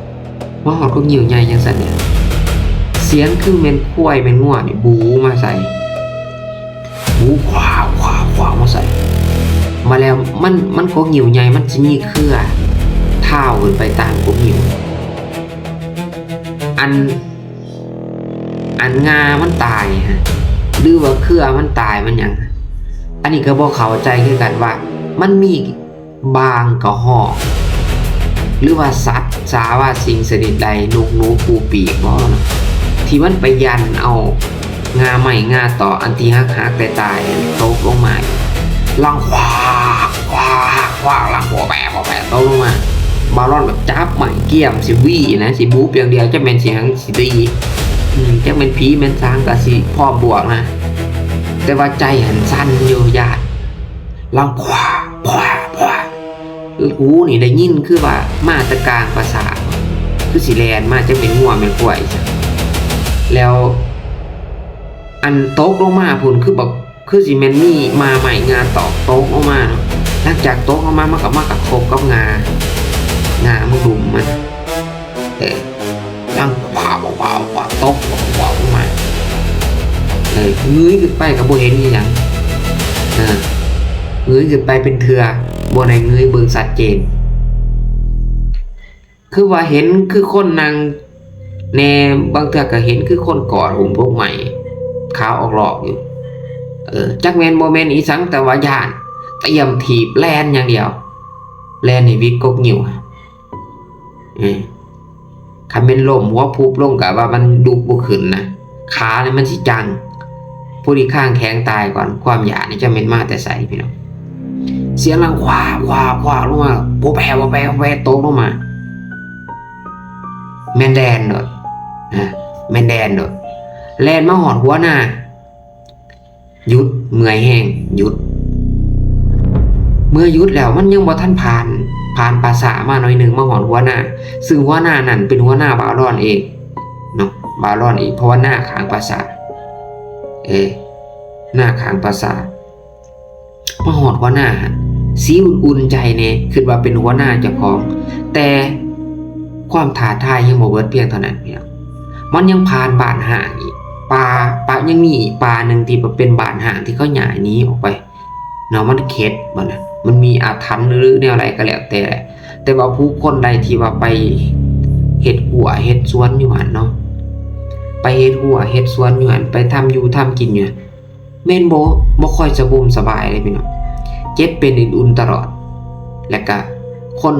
ມາຮອດກົກງິ້ວໃຫຍ່ຈັ່ງຊັ້ນນີ້ ສຽງຄືແມ່ນຄວາຍແມ່ນງົວນີ້ບູມາໃສ່ ບູຂວາຂວາຂວາມາໃສ່. ມາແລ້ວມັນ ມັນກົກງິ້ວໃຫຍ່ ມັນຊິມີເຄືອທາວຂຶ້ນໄປຕາມກົກງິ້ວ. ອັນ ອັນງາມັນຕາຍຫັ້ນ ຫຼືວ່າເຄືອມັນຕາຍມັນຫຍັງ ອັນນີ້ກະບໍ່ເຂົ້າໃຈຄືກັນວ່າມັນມີ ບາງກະຮອກ ຫຼືວ່າສັດສາວາສິ່ງຊະນິດໃດ ນົກໜູ ປູປີກບໍເນາະ ທີ່ມັນໄປຢັນເອົາງາໄມ້ງາຕອກອັນທີ່ຫັກໆຕາຍໆຕົກລົງມາ ລັງຄວາກຄວາກຄວາກ ລັງໂປະແປະໂປະແປະຕົກລົງມາ. ບ່າວລອນແບບຈັບໄມ້ກຽມຊິຫວີນະ ຊິບຸບຢ່າງດຽວ ຈັກແມ່ນຊິຫຍັງຊິຕີ ອືມ ຈັກແມ່ນຜີແມ່ນສາງກະຊິພ້ອມບວກນະ ແຕ່ວ່າໃຈຫັ້ນສັ່ນຢູ່ ຢ້ານ ລັງຄວາກຄວາກຄວາກ. ຫູນີ້ໄດ້ຍິນຄືວ່າມາແຕ່ກາງປ່າຊ້າ ຄືຊິແລ່ນມາ ຈັກແມ່ນງົວແມ່ນຄວາຍຊະ. ແລ້ວອັນຕົກລົງມາພຸ້ນ ຄືແບບ ຄືຊິແມ່ນມີງາໄມ້ງາຕອກຕົກລົງມາເນາະ. ຫຼັງຈາກຕົກລົງມາ ມັນກະມາກະທົບກັບງາ ງາມັນດຸ່ມມັນ ເອີ ດັງປາວປາວປາວ ຕົກປາວປາວລົງມາ. ເອີ ເງີຍຂຶ້ນໄປກະບໍ່ເຫັນອີ່ຫຍັງ ເອີ ເງີຍຂຶ້ນໄປເປັນເທື່ອ ບໍ່ໄດ້ເງີຍເບິ່ງຊັດເຈນ. ຄືວ່າເຫັນຄືຄົນນັ່ງແດ່ ບາງເທື່ອກະເຫັນຄືຄົນກອດຫຸ້ມກົກໄມ້ ຂາອອກລອກຢູ່. ເອີ ຈັກແມ່ນບໍ່ແມ່ນອີ່ສັງ ແຕ່ວ່າຢ້ານ ຕຽມຖີບແລ່ນຢ່າງດຽວ ແລ່ນໃຫ້ຫວິດກົກງິ້ວ. ເອີ ຄັນແມ່ນລົ້ມຫົວພຸບລົງກະວ່າມັນລຸກບໍ່ຂຶ້ນນະ ຂານີ້ມັນຊິຈັ່ງ ຜູ້ທີ່ຄາງແຂງຕາຍກ່ອນ. ຄວາມຢ້ານນີ້ຈັກແມ່ນມາແຕ່ໃສພີ່ນ້ອງ. ສຽງດັງຄວາກຄວາກຄວາກລົງມາ ໂປະແປະໂປະແປະໂປະແປະຕົກລົງມາ ແມ່ນແລ່ນໂລດ ອາ ແມ່ນແລ່ນໂລດ ແລ່ນມາຮອດຫົວໜ້າ ຢຸດ ເມື່ອຍແຮງ ຢຸດ. ເມື່ອຢຸດແລ້ວ ມັນຍັງບໍ່ທັນຜ່ານ ຜ່ານປ່າຊ້າມາໜ້ອຍໜຶ່ງ ມາຮອດຫົວໜ້າ ຊຶ່ງຫົວໜ້ານັ້ນເປັນຫົວໜ້າບ່າວລອນເອງເນາະ ບ່າວລອນເອງ ເພາະວ່າໜ້າຂ້າງປ່າຊ້າ ເອີ ໜ້າຂ້າງປ່າຊ້າ. ມາຮອດຫົວໜ້າ ຊິອຸ່ນໆໃຈແດ່ ຄິດວ່າເປັນຫົວໜ້າເຈົ້າຂອງ ແຕ່ຄວາມທ້າທາຍຍັງບໍ່ເບິດພຽງເທົ່ານັ້ນພີ່ນ້ອງ. ມັນຍັງຜ່ານບ້ານຮ້າງອີກ ປ່າ ປ່າ ຍັງມີອີກປ່າໜຶ່ງທີ່ເປັນບ້ານຮ້າງທີ່ເຂົາຍ້າຍໜີອອກໄປເນາະ. ມັນເຂັດບໍ່ນະ ມັນມີອາຖັນ ຫຼືແນວໃດກະແລ້ວແຕ່ ແຕ່ວ່າຜູ້ຄົນໃດທີ່ວ່າໄປເຮັດຮົ້ວເຮັດສວນຢູ່ຫັ້ນເນາະ ໄປເຮັດຮົ້ວເຮັດສວນຢູ່ຫັ້ນ ໄປທຳຢູ່ທຳກິນຢູ່ຫັ້ນ ແມ່ນບໍ່ ບໍ່ຄ່ອຍສະບົມສະບາຍເດ້ພີ່ນ້ອງ ເຈັບເປັນອຸ່ນໆຕະຫຼອດ. ແລ້ວກະຄົນ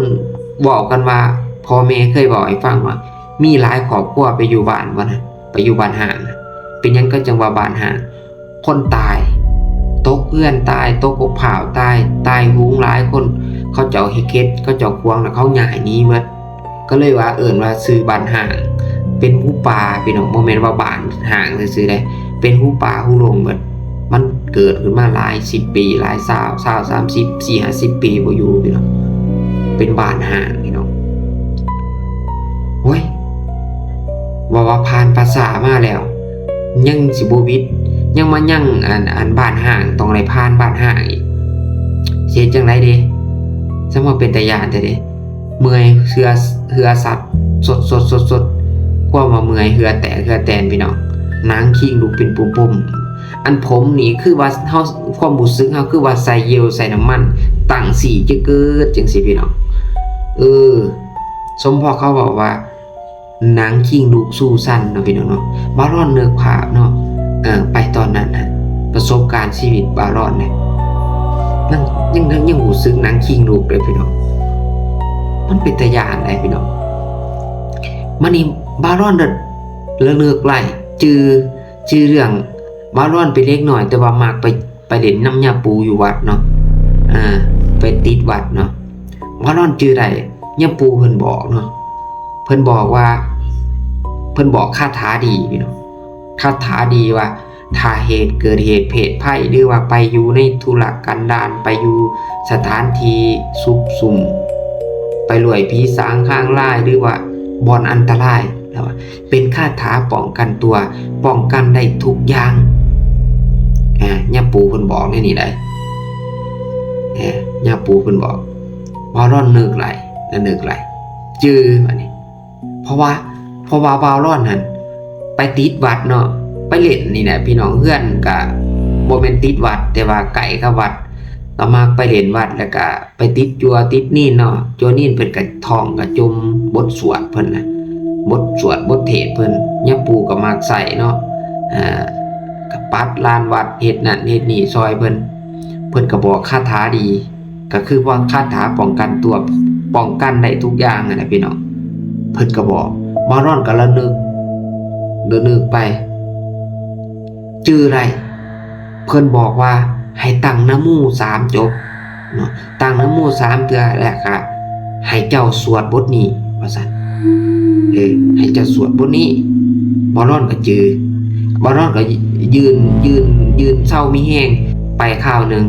ເວົ້າກັນວ່າ ພໍ່ແມ່ເຄີຍເວົ້າໃຫ້ຟັງວ່າ ມີຫຼາຍຄອບຄົວໄປຢູ່ບ້ານ ວ່ານັ້ນ ໄປຢູ່ບ້ານຮ້າງນະ. ເປັນຫຍັງເຂົາຈັ່ງວ່າບ້ານຮ້າງ? ຄົນຕາຍ ຕົກເຮືອນຕາຍ ຕົກກົກພ້າວຕາຍ ຕາຍໂຫງຫຼາຍຄົນ ເຂົາເຈົ້າເຮັດເຂດ ເຂົາເຈົ້າຂວາງ ແລ້ວເຂົາຍ້າຍໜີເບິດ. ກະເລີຍວ່າເອີ້ນວ່າຊື່ບ້ານຮ້າງ ເປັນຫູປ່າພີ່ນ້ອງ ບໍ່ແມ່ນວ່າບ້ານຮ້າງຊື່ໆເດ້ ເປັນຫູປ່າຫູລົງເບິດ. ມັນເກີດຂຶ້ນມາຫຼາຍສິບປີ ຫຼາຍຊາວ ຊາວ ສາມສິບ ສີ່ຫ້າສິບປີບໍ່ຢູ່ພີ່ນ້ອງ ເປັນບ້ານຮ້າງພີ່ນ້ອງ. ໂອ້ຍ ເວົ້າວ່າຜ່ານປ່າຊ້າມາແລ້ວ ຍັງຊິບໍ່ຫວິດ ຍັງມາຍັງອັນ ອັນບ້ານຮ້າງ ຕ້ອງໄດ້ຜ່ານບ້ານຮ້າງອີກ ຊິເຮັດຈັ່ງໃດເດ? ຊ່າງວ່າເປັນຕາຢ້ານແທ້ເດ. ເມື່ອຍເຫື່ອ ເຫື່ອສັດສົດໆໆໆ ຄວາມວ່າເມື່ອຍ ເຫື່ອແຕກເຫື່ອແຕນພີ່ນ້ອງ ໜັງຄີງລຸກເປັນປຸ່ມໆ. ອັນຜົມນີ້ຄືວ່າເຮົາ ຄວາມຮູ້ສຶກເຮົາຄືວ່າໃສ່ເຢວໃສ່ນ້ຳມັນ ຕັ້ງສີຈະເກີດຈັ່ງຊີ້ພີ່ນ້ອງ. ເອີ ສົມພໍເຂົາເວົ້າວ່າ ໜັງຄີງລຸກຊູ່ຊັນເນາະພີ່ນ້ອງເນາະ. ບ່າວລອນນຶກພາບເນາະ ເອີ ໄປຕອນນັ້ນນະ ປະສົບການຊີວິດບ່າວລອນເດ ຍັງ ຍັງ ຍັງຮູ້ສຶກໜັງຄີງລຸກເດ້ພີ່ນ້ອງ. ມັນເປັນຕາຢ້ານໃດ໋ພີ່ນ້ອງ. ມານີ້ບ່າວລອນເດີ ລະນຶກໄດ້ ຈື່ ຈື່ເລື່ອງ ບ່າວລອນເປັນເດັກນ້ອຍ ແຕ່ວ່າມັກໄປ ໄປຫຼິ້ນນຳຍາປູຢູ່ວັດເນາະ ອ່າ ໄປຕິດວັດເນາະ. ບ່າວລອນຈື່ໄດ້ ຍາປູເພິ່ນບອກເນາະ ເພິ່ນບອກວ່າ ເພິ່ນບອກຄາຖາດີພີ່ນ້ອງ ຄາຖາດີວ່າ ຖ້າເຫດ ເກີດເຫດເພດໄພ ຫຼືວ່າໄປຢູ່ໃນທຸລະກັນດານ ໄປຢູ່ສະຖານທີ່ຊຸກຊຸມ ໄປລວຍຜີສາງຮາງລາຍ ຫຼືວ່າບ່ອນອັນຕະລາຍ ລາວວ່າ ເປັນຄາຖາປ້ອງກັນຕົວ ປ້ອງກັນໄດ້ທຸກຢ່າງ. ຍາປູເພິ່ນບອກແນວນີ້ໄດ໋ ຍາປູເພິ່ນບອກ. ບ່າວລອນນຶກໄດ້ ລະນຶກໄດ້ ຈື່ບາດນີ້ ເພາະວ່າ ເພາະວ່າບ່າວລອນຫັ້ນໄປຕິດວັດເນາະ ໄປຫຼິ້ນນີ້ແຫຼະພີ່ນ້ອງ ເຮືອນກະບໍ່ແມ່ນຕິດວັດ ແຕ່ວ່າໃກ້ກັບວັດ ກໍມັກໄປຫຼິ້ນວັດ ແລ້ວກະໄປຕິດຈົວຕິດນີນເນາະ ຈົວນີນເພິ່ນກະທ່ອງ ກະຈົ່ມບົດສວດເພິ່ນນະ ບົດສວດບົດເທດເພິ່ນ ຍາປູກໍມັກໃຊ້ເນາະ ກະປັດລານວັດ ເຮັດນັ້ນເຮັດນີ້ຊ່ອຍເພິ່ນ ເພິ່ນກໍບອກຄາຖາດີ ກໍຄືວ່າຄາຖາປ້ອງກັນຕົວ ປ້ອງກັນໄດ້ທຸກຢ່າງຫັ້ນນະພີ່ນ້ອງ ເພິ່ນກໍບອກ ບ່າວລອນກໍລະນຶກ ລະນຶກໄປ ຈື່ໄດ້ ເພິ່ນບອກວ່າໃຫ້ຕັ້ງນະໂມສາມຈົບເນາະ ຕັ້ງນະໂມສາມເທື່ອ ແລ້ວກະໃຫ້ເຈົ້າສວດບົດນີ້ ວ່າຊັ້ນ ເອີ ໃຫ້ເຈົ້າສວດບົດນີ້. ບ່າວລອນກໍຈື່ ບ່າວລອນກໍຍ- ຢືນ ຢືນ ຢືນເຊົາມີແຮງໄປຄາວໜຶ່ງ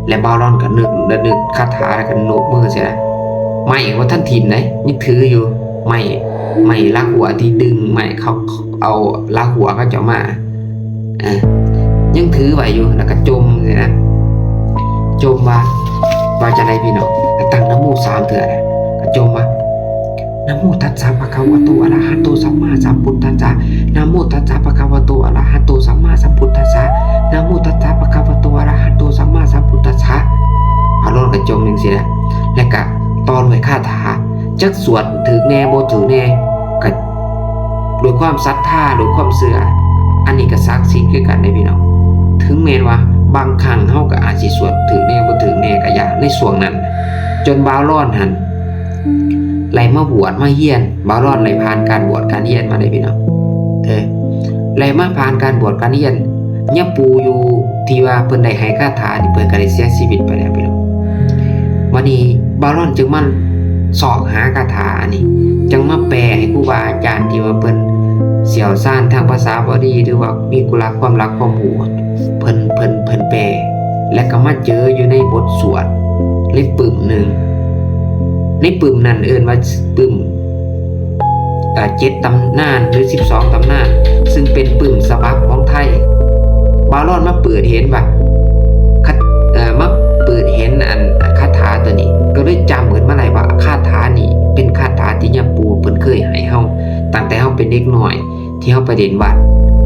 ແລະ ບ່າວລອນກໍນຶກ ລະນຶກຄາຖາ ແລ້ວກໍໂນບມືໃສ່ ໄມ້ບໍ່ທັນຖິ້ມໃດ ຍັງຖືຢູ່ ໄມ້ ໄມ້ລາກຫົວທີ່ດຶງໄມ້ເຂົາ ເອົາລາກຫົວເຂົາເຈົ້າມາ ເອີ ຍັງຖືໄວ້ຢູ່ ແລ້ວກໍຈົ່ມຊີ້ນະ ຈົ່ມວ່າ ວ່າຈັ່ງໃດພີ່ນ້ອງ ກໍຕັ້ງນະໂມສາມເທື່ອນະ ກໍຈົ່ມວ່າ ນະໂມຕັດສະ ພະຄະວະໂຕ ອະລະຫະໂຕ ສຳມາສຳພຸດທັດສະ ນະໂມຕັດສະ ພະຄະວະໂຕ ອະລະຫະໂຕ ສຳມາສຳພຸດທັດສະ ນະໂມຕັດສະ ພະຄະວະໂຕ ອະລະຫະໂຕ ສຳມາສຳພຸດທັດສະ. ບ່າວລອນກໍຈົ່ມຈັ່ງຊີ້ແຫຼະ ແລ້ວກໍຕໍ່ດ້ວຍຄາຖາ ຈັກສວດຖືກແດ່ບໍ່ຖືກແດ່ ກໍ ດ້ວຍຄວາມສັດທາ ດ້ວຍຄວາມເຊື່ອ ອັນນີ້ກໍສັກສິດຄືກັນເດ້ພີ່ນ້ອງ ເຖິງແມ່ນວ່າບາງຄັ້ງເຮົາກໍອາດຊິສວດຖືກແດ່ບໍ່ຖືກແດ່ກໍຢ່າ ໃນຊ່ວງນັ້ນ ຈົນບ່າວລອນຫັ້ນໄດ້ມາບວດມາຮຽນ ບ່າວລອນໄດ້ຜ່ານການບວດການຮຽນມາເດ້ພີ່ນ້ອງ ເອີ ໄດ້ມາຜ່ານການບວດການຮຽນ ຍາປູຢູ່ທີ່ວ່າເພິ່ນໄດ້ໃຫ້ຄາຖານີ້ ເພິ່ນກໍໄດ້ເສຍຊີວິດໄປແລ້ວພີ່ນ້ອງ. ບາດນີ້ບ່າວລອນຈຶ່ງມາຊອກຫາຄາຖາອັນນີ້ ຈຶ່ງມາແປໃຫ້ຄູບາອາຈານທີ່ວ່າເພິ່ນຊ່ຽວຊານທາງພາສາບາລີ ຫຼືວ່າມີກຸລະຄວາມລັກຄວາມຮູ້ ເພິ່ນ ເພິ່ນ ເພິ່ນແປ ແລະກໍມາເຈີຢູ່ໃນບົດສວດ ໃນປຶ້ມໜຶ່ງ ໃນປຶ້ມນັ້ນເອີ້ນວ່າປຶ້ມ ອ່າ ເຈັດຕຳນານ ຫຼື ສິບສອງຕຳນານ ຊຶ່ງເປັນປຶ້ມສະບັບຂອງໄທ. ບ່າວລອນມາເປີດເຫັນວ່າ ຄະ ເອີ ມາເປີດເຫັນອັນ ອັນຄາຖາຕົວນີ້ ກໍເລີຍຈຳຂຶ້ນມາໄດ້ວ່າ ຄາຖານີ້ເປັນຄາຖາທີ່ຍາປູເພິ່ນເຄີຍໃຫ້ເຮົາ ຕັ້ງແຕ່ເຮົາເປັນເດັກນ້ອຍ ທີ່ເຮົາໄປຫຼິ້ນວັດ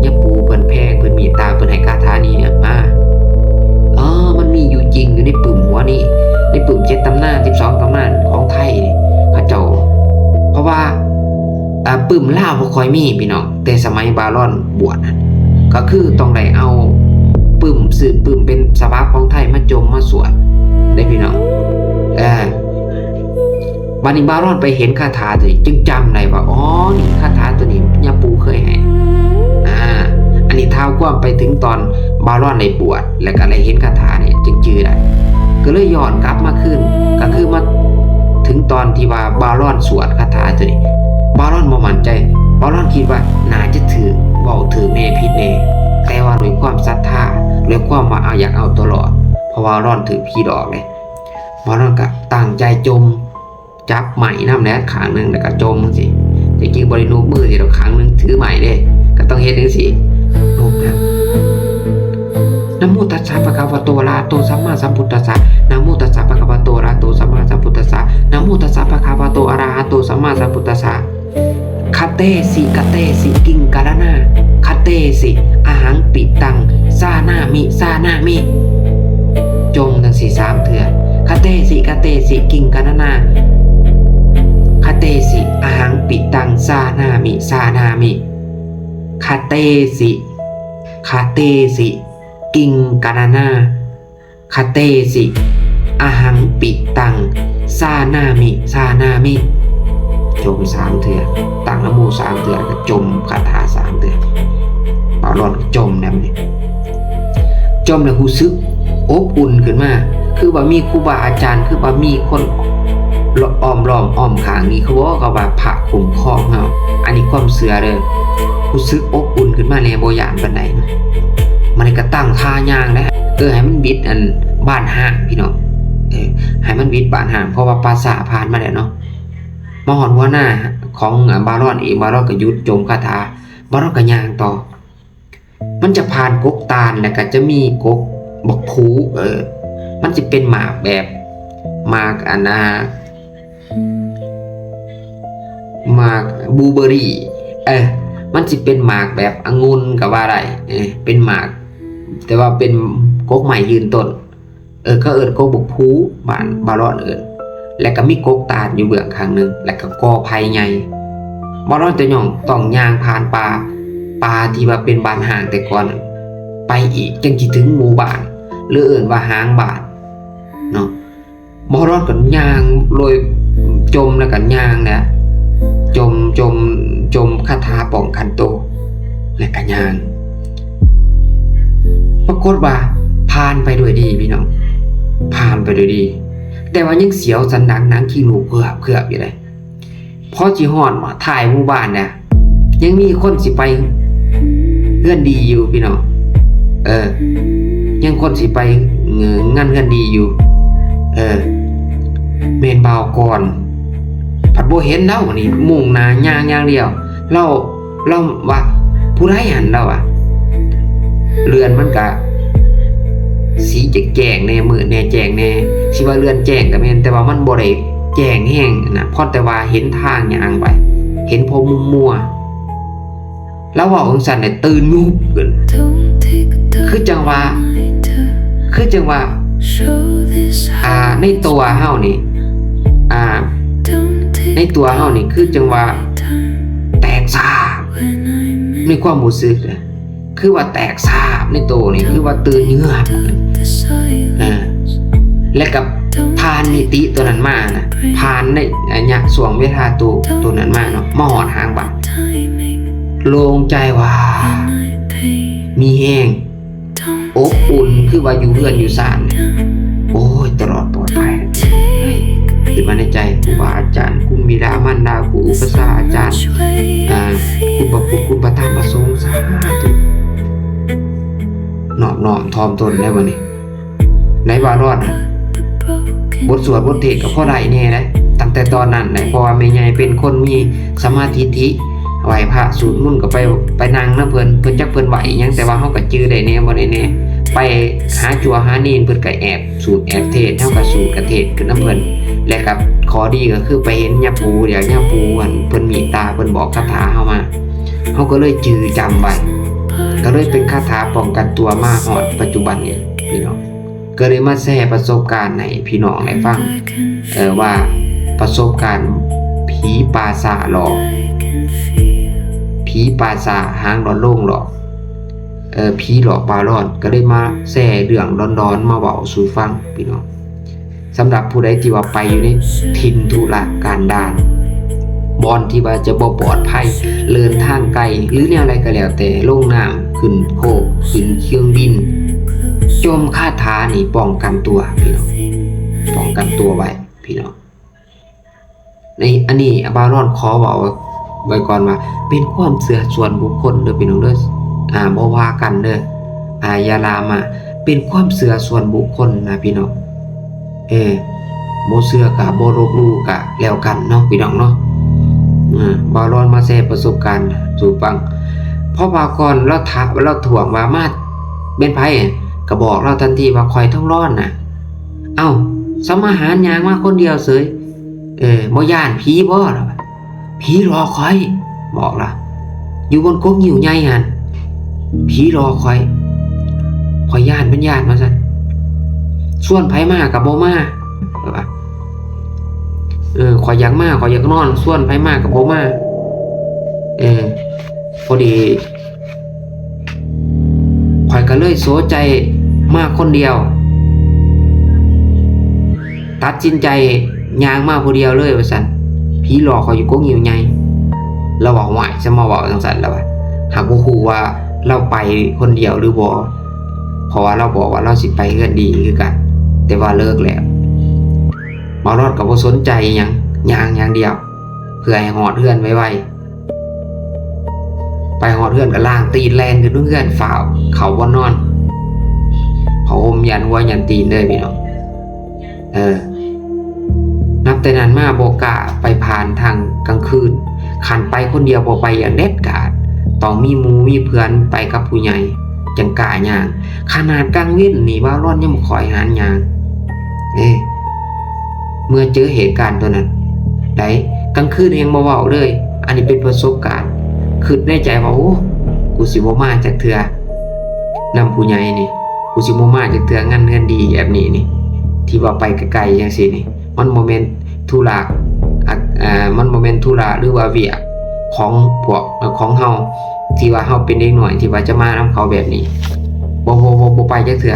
ຍາປູເພິ່ນແພງ ເພິ່ນເມດຕາ ເພິ່ນໃຫ້ຄາຖານີ້ມາ. ເອີ ມັນມີຢູ່ຈິງຢູ່ໃນປຶ້ມຫົວນີ້ ໃນປຶ້ມເຈັດຕຳນານ ສິບສອງຕຳນານຂອງໄທນີ້ ເຂົາເຈົ້າ ເພາະວ່າ ອ່າ ປຶ້ມລາວບໍ່ຄ່ອຍມີພີ່ນ້ອງ ແຕ່ສະໄໝບ່າວລອນບວດນັ້ນ ກໍຄືຕ້ອງໄດ້ເອົາປຶ້ມ ຊື້ປຶ້ມເປັນສະບັບຂອງໄທມາຈົ່ມມາສວດເດ້ພີ່ນ້ອງ ເອີ. ບາດນີ້ບ່າວລອນໄປເຫັນຄາຖາຕົວນີ້ ຈຶ່ງຈຳໄດ້ວ່າ ອໍ ນີ້ຄາຖາຕົວນີ້ຍາປູເຄີຍໃຫ້ ອ່າ ອັນນີ້ທ້າວຄວາມໄປເຖິງຕອນບ່າວລອນໄດ້ບວດ ແລ້ວກໍໄດ້ເຫັນຄາຖານີ້ ຈຶ່ງຈື່ໄດ້ ກໍເລີຍຍ້ອນກັບມາຄືນ ກໍຄືມາເຖິງຕອນທີ່ວ່າບ່າວລອນສວດຄາຖາຕົວນີ້ ບ່າວລອນບໍ່ໝັ້ນໃຈ ບ່າວລອນຄິດວ່າໜ້າຈະຖືກເວົ້າ ຖືກແດ່ ຜິດແດ່ ແຕ່ວ່າດ້ວຍຄວາມສັດທາ ດ້ວຍຄວາມວ່າ ເອົາ ຢາກເອົາຕົວລອດ ເພາະວ່າລອນຖືກຜີຫຼອກເດ້ ບ່າວລອນກໍຕັ້ງໃຈຈົ່ມ ຈັບໄມ້ນຳແຫຼະ ຂ້າງໜຶ່ງ ແລ້ວກໍຈົ່ມຈັ່ງຊີ້ ແຕ່ຈິງບໍ່ໄດ້ໂນບມືຊິດອກ ຂ້າງໜຶ່ງຖືໄມ້ເດ້ ກໍຕ້ອງເຮັດຈັ່ງຊີ້ ໂນບນຳ ນະໂມຕັດສະ ພະຄະວະໂຕ ອະລະຫະໂຕ ສຳມາສຳພຸດທັດສະ ນະໂມຕັດສະ ພະຄະວະໂຕ ອະລະຫະໂຕ ສຳມາສຳພຸດທັດສະ ນະໂມຕັດສະ ພະຄະວະໂຕ ອະລະຫະໂຕ ສຳມາສຳພຸດທັດສະ ຄະເຕສິ ຄະເຕສິ ກິງກະລະນາ ຄະເຕສິ ອະຫັງປິຕັງ ສານາມິ ສານາມິ ຈົ່ມຈັ່ງຊີ້ສາມເທື່ອ ຄະເຕສິ ຄະເຕສິ ກິງກະລະນາ ຄະເຕສິ ອະຫັງປິຕັງ ສານາມິ ສານາມິ ຄະເຕສິ ຄະເຕສິ ກິງກະລະນາ ຄະເຕສິ ອະຫັງປິຕັງ ສານາມິ ສານາມິ ຈົ່ມສາມເທື່ອ, ຕັ້ງນະໂມສາມເທື່ອ ແລ້ວກໍຈົ່ມຄາຖາສາມເທື່ອ. ບ່າວລອນກໍຈົ່ມແນວນີ້, ຈົ່ມແລ້ວຮູ້ສຶກອົບອຸ່ນຂຶ້ນມາ, ຄືວ່າມີຄູບາອາຈານ, ຄືວ່າມີຄົນ ລ- ອ້ອມລ້ອມອ້ອມຂ້າງນີ້, ເຂົາເວົ້າກັນວ່າພະຄຸ້ມຄອງເຮົາ. ອັນນີ້ຄວາມເຊື່ອເດີ. ຮູ້ສຶກອົບອຸ່ນຂຶ້ນມາແດ່, ບໍ່ຢ້ານປານໃດ. ມັນກໍຕັ້ງທ່າຍ່າງແລ້ວ, ເອີ ໃຫ້ມັນບິດອັນບານຮ່າງ ພີ່ນ້ອງ, ເອີ ໃຫ້ມັນບິດບານຮ່າງ, ເພາະວ່າປ່າຊ້າຜ່ານມາແລ້ວເນາະ. ມາຮອດຫົວໜ້າຂອງ ອາ ບ່າວລອນເອງ, ບ່າວລອນກໍຢຸດຈົ່ມຄາຖາ, ບ່າວລອນກໍຍ່າງຕໍ່. ມັນຈະຜ່ານກົກຕານ ແລ້ວກໍຈະມີກົກບັກພູ, ເອີ ມັນຊິເປັນໝາກແບບ ໝາກອັນນ່າ ໝາກບລູເບີຣີ, ເອີ ມັນຊິເປັນໝາກແບບອະງຸ່ນກໍວ່າໄດ້, ເອີ ເປັນໝາກ ແຕ່ວ່າເປັນກົກໄມ້ຢືນຕົ້ນ. ເອີ ເຂົາເອີ້ນກົກບັກພູ, ບ້ານບ່າວລອນເອີ້ນ. ແລ້ວກໍມີກົກຕານຢູ່ເບື້ອງຂ້າງໜຶ່ງ, ແລ້ວກໍກໍໄຜ່ໃຫຍ່. ບ່າວລອນຈະຍ່ອງຕ້ອງຍ່າງຜ່ານປ່າ, ປ່າທີ່ວ່າເປັນບ້ານຮ້າງແຕ່ກ່ອນນັ້ນ ໄປອີກ ຈຶ່ງຊິເຖິງໝູ່ບ້ານ ຫຼື ເອີ້ນວ່າຫ້າງບ້ານເນາະ. ບ່າວລອນກໍຍ່າງໂລຍ, ຈົ່ມແລ້ວກໍຍ່າງນະ, ຈົ່ມ, ຈົ່ມ, ຈົ່ມຄາຖາປ້ອງກັນໂຕ ແລ້ວກໍຍ່າງ. ປາກົດວ່າຜ່ານໄປດ້ວຍດີ ພີ່ນ້ອງ, ຜ່ານໄປດ້ວຍດີ, ແຕ່ວ່າຍັງສຽວສັນຫຼັງ ໜັງຂີ້ໜູເຂືອບໆຢູ່ເດ້. ພໍຊິຮອດທ້າຍໝູ່ບ້ານແລ້ວ ຍັງມີຄົນຊິໄປເຮືອນດີຢູ່ ພີ່ນ້ອງ, ເອີ ຍັງຄົນຊິໄປ ເອີ ງານເຮືອນດີຢູ່, ເອີ ແມ່ນບ່າວກອນ ພັດບໍ່ເຫັນລາວນີ້ ມຸ່ງໜ້າຍ່າງຢ່າງດຽວ. ລາວ ລາວວ່າ ຜູ້ໃດຫັ້ນ ລາວວ່າ. ເຮືອນມັນກະສີຈະແຈ້ງແດ່ ມືດແດ່ ແຈ້ງແດ່, ຊິວ່າເຮືອນແຈ້ງກະແມ່ນ ແຕ່ວ່າມັນບໍ່ໄດ້ແຈ້ງແຮງນະ, ພໍແຕ່ວ່າເຫັນທາງຍ່າງໄປ ເຫັນພໍມຸມມົວ. ລາວເວົ້າຈັ່ງຊັ້ນແລ້ວຕື່ນຫຍຸບຂຶ້ນ ຄືຈັ່ງວ່າ ຄືຈັ່ງວ່າ ອ່າ ໃນຕົວເຮົານີ້ ອ່າ ໃນຕົວເຮົານີ້ຄືຈັ່ງວ່າແຕກຊາບ ໃນຄວາມຮູ້ສຶກ ຄືວ່າແຕກຊາບໃນໂຕນີ້ ຄືວ່າຕື່ນເຫືອບ ເອີ ແລະກໍຜ່ານມິຕິຕົວນັ້ນມານະ ຜ່ານໃນໄລຍະຊ່ວງເວລາໂຕ ໂຕນັ້ນມາເນາະ ມາຮອດຫ້າງບ້ານ ໂລ່ງໃຈວ່າມີແຮງ ອົບອຸ່ນ ຄືວ່າຢູ່ເຮືອນຢູ່ຊານ ໂອ້ຍ ຕະຫຼອດປອດໄພ. ຄິດວ່າໃນໃຈ ຄູບາອາຈານ ຄຸນບິດາມານດາ ຄູອຸປັດຊາອາຈານ ອ່າ ຄຸນພະພຸດ ຄຸນພະທຳ ພະສົງ ສາທຸ ນອບນ້ອມຖ່ອມຕົນໄດ້ບັດນີ້ ໃນວ່າລອດ ບົດສວດບົດເທດກໍພໍໄດ້ແດ່ໄດ໋ ຕັ້ງແຕ່ຕອນນັ້ນແຫຼະ ເພາະວ່າແມ່ໃຫຍ່ເປັນຄົນມີສະມາທິ ໄຫວ້ພະສູດມົນກໍໄປ ໄປນັ່ງນຳເພິ່ນ ເພິ່ນ ຈັກເພິ່ນໄຫວ້ອີ່ຫຍັງ ແຕ່ວ່າເຮົາກໍຈື່ໄດ້ແດ່ບໍ່ໄດ້ແດ່ ໄປຫາຈົວຫາເນນ ເພິ່ນກໍແອບສູດແອບເທດ ເຮົາກໍສູດກະເທດຂຶ້ນນຳເພິ່ນ ແລະກໍຂໍ້ດີກໍຄືໄປເຫັນຍາປູ ດຽວຍາປູຫັ້ນ ເພິ່ນເມດຕາ ເພິ່ນບອກຄາຖາເຮົາມາ ເຮົາກໍເລີຍຈື່ຈຳໄວ້ ກໍເລີຍເປັນຄາຖາປ້ອງກັນຕົວມາຮອດປັດຈຸບັນນີ້ພີ່ນ້ອງ. ກໍເລີຍມາແຊປະສົບການໃຫ້ພີ່ນ້ອງໄດ້ຟັງ ເອີ ວ່າປະສົບການຜີປ່າຊ້າຫຼອກ ຜີປ່າຊ້າຫາງດອນໂລງຫຼອກ ເອີ ຜີຫຼອກບ່າວລອນ ກໍເລີຍມາແຊເລື່ອງຫຼອນໆມາເວົ້າສູ່ຟັງພີ່ນ້ອງ. ສຳລັບຜູ້ໃດທີ່ວ່າໄປຢູ່ໃນຖິ່ນທຸລະກັນດານ ບ່ອນທີ່ວ່າຈະບໍ່ປອດໄພ ເດີນທາງໄກ ຫຼື ແນວໃດກໍແລ້ວແຕ່ ລົງນ້ຳ ຂຶ້ນໂຄກ ຂຶ້ນເຄື່ອງບິນ ຈົ່ມຄາຖານີ້ປ້ອງກັນຕົວພີ່ນ້ອງ ປ້ອງກັນຕົວໄວ້ພີ່ນ້ອງ. ໃນອັນນີ້ບ່າວລອນຂໍເວົ້າໄວ້ກ່ອນວ່າ ເປັນຄວາມເຊື່ອສ່ວນບຸກຄົນເດີພີ່ນ້ອງເດີ ອ່າ ບໍ່ວ່າກັນເດີ ອ່າ ຢ່າລາມາ ເປັນຄວາມເຊື່ອສ່ວນບຸກຄົນນະພີ່ນ້ອງ ເອີ ບໍ່ເຊື່ອກະບໍ່ລົບຫຼູ່ກະແລ້ວກັນເນາະພີ່ນ້ອງເນາະ. ເອີ ບ່າວລອນມາແຊປະສົບການສູ່ຟັງ ເພາະວ່າກ່ອນລາວຖາມ ລາວທ້ວງວ່າ ມາ ແມ່ນໃຜ ກະບອກລາວທັນທີວ່າ ຂ້ອຍທອງລອນນະ. ເອົ້າ ສະມາຫານຍ່າງມາຄົນດຽວເສີຍ ເອີ ບໍ່ຢ້ານຜີບໍ? ລາວວ່າ ຜີຫຼອກຂ້ອຍ ບອກລະ ຢູ່ບົນກົກງິ້ວໃຫຍ່ຫັ້ນ ຜີຫຼອກຂ້ອຍ ຂ້ອຍຢ້ານເປັນຢ້ານວ່າຊັ້ນ ຊວນໃຜມາກໍບໍ່ມາ ລາວວ່າ ເອີ ຂ້ອຍຢາກມາ ຂ້ອຍຢາກນອນ ຊວນໃຜມາກໍບໍ່ມາ ເອີ ພໍດີ ຂ້ອຍກໍເລີຍໂສໃຈມາຄົນດຽວ ຕັດສິນໃຈຍ່າງມາຜູ້ດຽວເລີຍວ່າຊັ້ນ. ຜີຫຼອກຂ້ອຍຢູ່ກົກງິ້ວໃຫຍ່. ລາວວ່າ ຫ້ວຍ ສະມາເວົ້າຈັ່ງຊັ້ນ ລາວວ່າ. ຫາກບໍ່ຮູ້ວ່າລາວໄປຄົນດຽວຫຼືບໍ່ ເພາະວ່າລາວບອກວ່າລາວຊິໄປເຮືອນດີຄືກັນ ແຕ່ວ່າເລີກແລ້ວ. ບ່າວລອດກໍບໍ່ສົນໃຈຫຍັງ ຍ່າງຢ່າງດຽວ ເພື່ອໃຫ້ຮອດເຮືອນໄວໆ. ໄປຮອດເຮືອນກໍລ້າງຕີນແລ່ນຂຶ້ນເຮືອນ ຟ້າວເຂົ້າບ່ອນນອນ ຜ້າຫົ່ມຢັນຫົວຢັນຕີນເລີຍພີ່ນ້ອງ. ເອີ ນັບແຕ່ນັ້ນມາບໍ່ກ້າໄປຜ່ານທາງກາງຄືນ. ຄັນໄປຄົນດຽວບໍ່ໄປຢ່າງເດັດຂາດ ຕ້ອງມີໝູ່ມີເພື່ອນ ໄປກັບຜູ້ໃຫຍ່ຈັ່ງກ້າຍ່າງ. ຂະໜາດກາງເວັນນີ້ບ່າວລອນຍັງບໍ່ຄ່ອຍຫັນຍ່າງເດ້ ເມື່ອເຈີເຫດການຕົວນັ້ນໄດ໋. ກາງຄືນແຮ່ງບໍ່ເວົ້າເລີຍ. ອັນນີ້ເປັນປະສົບການ. ຄິດໃນໃຈວ່າ ໂອ້ ກູຊິບໍ່ມາຈັກເທື່ອນຳຜູ້ໃຫຍ່ນີ້ ກູຊິບໍ່ມາຈັກເທື່ອ ງານເຮືອນດີແບບນີ້ນີ້ ທີ່ວ່າໄປໄກໆຈັ່ງຊີ້ນີ້ ມັນບໍ່ແມ່ນທຸລະ ອາ ເອີ ມັນບໍ່ແມ່ນທຸລະ ຫຼືວ່າວຽກຂອງພວກ ຂອງເຮົາ ທີ່ວ່າເຮົາເປັນເດັກນ້ອຍ ທີ່ວ່າຈະມານຳເຂົາແບບນີ້. ບໍ່ ບໍ່ ບໍ່ ບໍ່ໄປຈັກເທື່ອ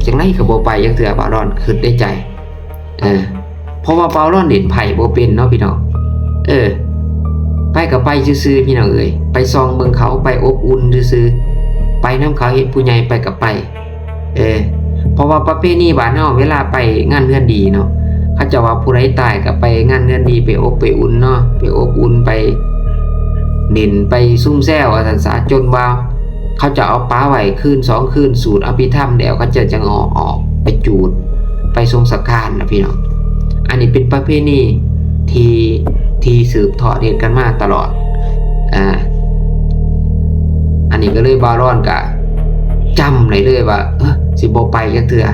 ຈັ່ງໃດກໍບໍ່ໄປຈັກເທື່ອ ບ່າວລອນຄິດໃນໃຈ. ເອີ ເພາະວ່າບ່າວລອນຫຼິ້ນໄພ້ບໍ່ເປັນເນາະພີ່ນ້ອງ. ເອີ ໄປກໍໄປຊື່ໆ ພີ່ນ້ອງເອີຍ ໄປສ່ອງເບິ່ງເຂົາ ໄປອົບອຸ່ນຊື່ໆ ໄປນຳເຂົາ ເຫັນຜູ້ໃຫຍ່ໄປກໍໄປ. ເອີ ເພາະວ່າປະເພນີບ້ານເຮົາ ເວລາໄປງານເຮືອນດີເນາະ ເຂົາເຈົ້າວ່າຜູ້ໃດຕາຍກໍໄປງານເຮືອນດີ ໄປອົບໄປອຸ່ນເນາະ ໄປອົບອຸ່ນ ໄປຫຼິ້ນ ໄປຊຸມແຊວວ່າຊັ້ນສາ ຈົນວ່າ ເຂົາເຈົ້າເອົາປະໄວ້ຄືນສອງຄືນ ສູດອະພິທຳແລ້ວ ເຂົາເຈົ້າຈັ່ງອອກ ອອກໄປຈູດ ໄປສົ່ງສະການນະພີ່ນ້ອງ. ອັນນີ້ເປັນປະເພນີທີ່ ທີ່ສືບທອດເຮັດກັນມາຕະຫຼອດ. ອາ ອັນນີ້ກໍເລີຍບ່າວລອນກະຈຳໄດ້ເລີຍວ່າ ເອີ ຊິບໍ່ໄປຈັກເທື່ອ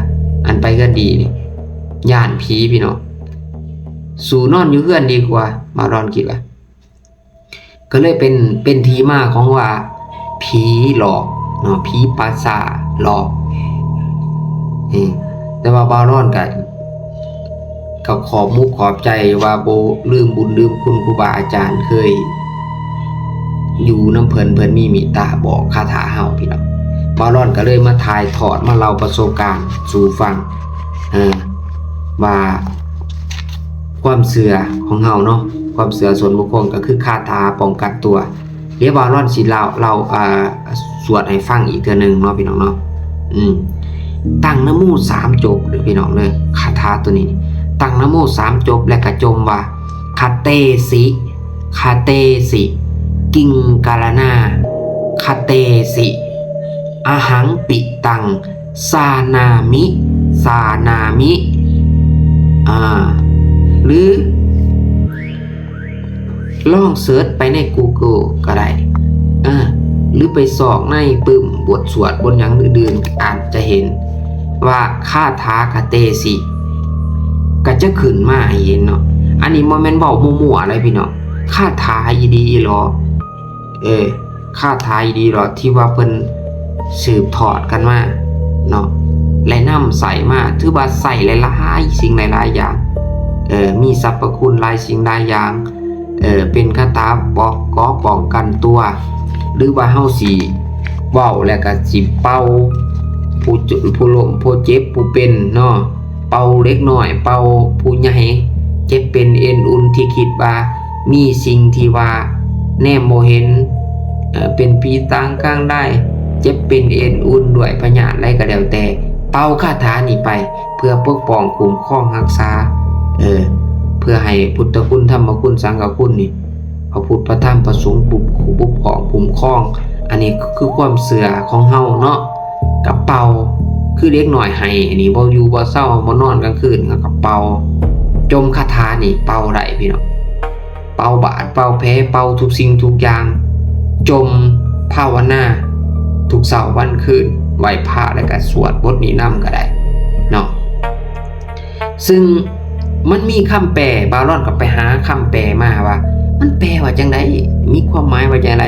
ອັນໄປເຮືອນດີນີ້ ຢ້ານຜີພີ່ນ້ອງ ສູ້ນອນຢູ່ເຮືອນດີກວ່າ ບ່າວລອນຄິດວ່າ. ກໍເລີຍເປັນ ເປັນທີ່ມາຂອງວ່າ ຜີຫຼອກເນາະ ຜີປ່າຊ້າຫຼອກ. ເອີ ແຕ່ວ່າບ່າວລອນກະ ກໍຂອບມຸກຂອບໃຈວ່າບໍ່ລືມບຸນລືມຄຸນຄູບາອາຈານ ເຄີຍຢູ່ນຳເພິ່ນ ເພິ່ນມີເມດຕາບອກຄາຖາເຮົາພີ່ນ້ອງ. ບ່າວລອນກໍເລີຍມາຖ່າຍທອດ ມາເລົ່າປະສົບການສູ່ຟັງ ເອີ ວ່າ ຄວາມເຊື່ອຂອງເຮົາເນາະ ຄວາມເຊື່ອສ່ວນບຸກຄົນກໍຄືຄາຖາປ້ອງກັນຕົວ. ດຽວບ່າວລອນຊິເລົ່າ ເລົ່າ ອ່າ ສວດໃຫ້ຟັງອີກເທື່ອໜຶ່ງເນາະ ພີ່ນ້ອງເນາະ. ອືມ ຕັ້ງນະໂມສາມຈົບເດີພີ່ນ້ອງເດີ ຄາຖາຕົວນີ້. ຕັ້ງນະໂມສາມຈົບ ແລ້ວກໍຈົ່ມວ່າ ຄະເຕສິ ຄະເຕສິ ກິງກະລະນາ ຄະເຕສິ ອະຫັງປິຕັງ ສານາມິ ສານາມິ ອາ ຫຼື ລອງເສີດໄປໃນ Google ກໍໄດ້ ເອີ ຫຼື ໄປຊອກໃນປຶ້ມ ບົດສວດ ບົດຫຍັງອື່ນໆ ອາດຈະເຫັນວ່າ ຄາຖາຄະເຕສິ ກໍຈະຂຶ້ນມາໃຫ້ເຫັນເນາະ. ອັນນີ້ບໍ່ແມ່ນເວົ້າມົ້ວໆ ເດ້ພີ່ນ້ອງ ຄາຖາອີ່ດີອີ່ຫຼໍ. ເອີ ຄາຖາອີ່ດີຫຼໍ ທີ່ວ່າເພິ່ນສືບທອດກັນມາເນາະ ແລະ ນຳໃຊ້ມາ ຖືວ່າໃຊ້ຫຼາຍໆ ສິ່ງຫຼາຍໆຢ່າງ ເອີ ມີສັບພະຄຸນຫຼາຍສິ່ງຫຼາຍຢ່າງ ເອີ ເປັນຄາຖາປອກເກາະປ້ອງກັນຕົວ ຫຼືວ່າເຮົາຊິເວົ້າແລ້ວກໍຊິເປົ່າ ຜູ້ ຜູ້ລົ້ມ ຜູ້ເຈັບ ຜູ້ເປັນເນາະ. ເປົ່າເດັກນ້ອຍ ເປົ່າຜູ້ໃຫຍ່ ເຈັບເປັນເອັນອຸ່ນ ທີ່ຄິດວ່າມີສິ່ງທີ່ວ່າແນມບໍ່ເຫັນ ເອີ ເປັນຜີຕາງກາງລາຍ ເຈັບເປັນເອັນອຸ່ນດ້ວຍພະຍາດໃດກໍແລ້ວແຕ່ ເປົ່າຄາຖານີ້ໄປ ເພື່ອປົກປ້ອງຄຸ້ມຄອງຮັກສາ ເອີ ເພື່ອໃຫ້ພຸດທະຄຸນ ທຳມະຄຸນ ສັງຄະຄຸນນີ້ ພະພຸດ ພະທຳ ພະສົງ ປົກ ປົກປ້ອງຄຸ້ມຄອງ. ອັນນີ້ຄືຄວາມເຊື່ອຂອງເຮົາເນາະ. ກະເປົ່າ ຄືເດັກນ້ອຍໄຫ້ນີ້ ບໍ່ຢູ່ບໍ່ເຊົາ ບໍ່ນອນກາງຄືນ ເຮົາກະເປົ່າ ຈົ່ມຄາຖານີ້ເປົ່າໄດ້ພີ່ນ້ອງ ເປົ່າບາດເປົ່າແຜ ເປົ່າທຸກສິ່ງທຸກຢ່າງ ຈົ່ມພາວະນາທຸກເຊົ້າວັນຄືນ ໄຫວ້ພະ ແລ້ວກະສວດບົດນີ້ນຳກະໄດ້ເນາະ. ຊຶ່ງມັນມີຄຳແປ ບ່າວລອນກໍໄປຫາຄຳແປມາວ່າ ມັນແປວ່າຈັ່ງໃດ ມີຄວາມໝາຍວ່າຈັ່ງໃດ.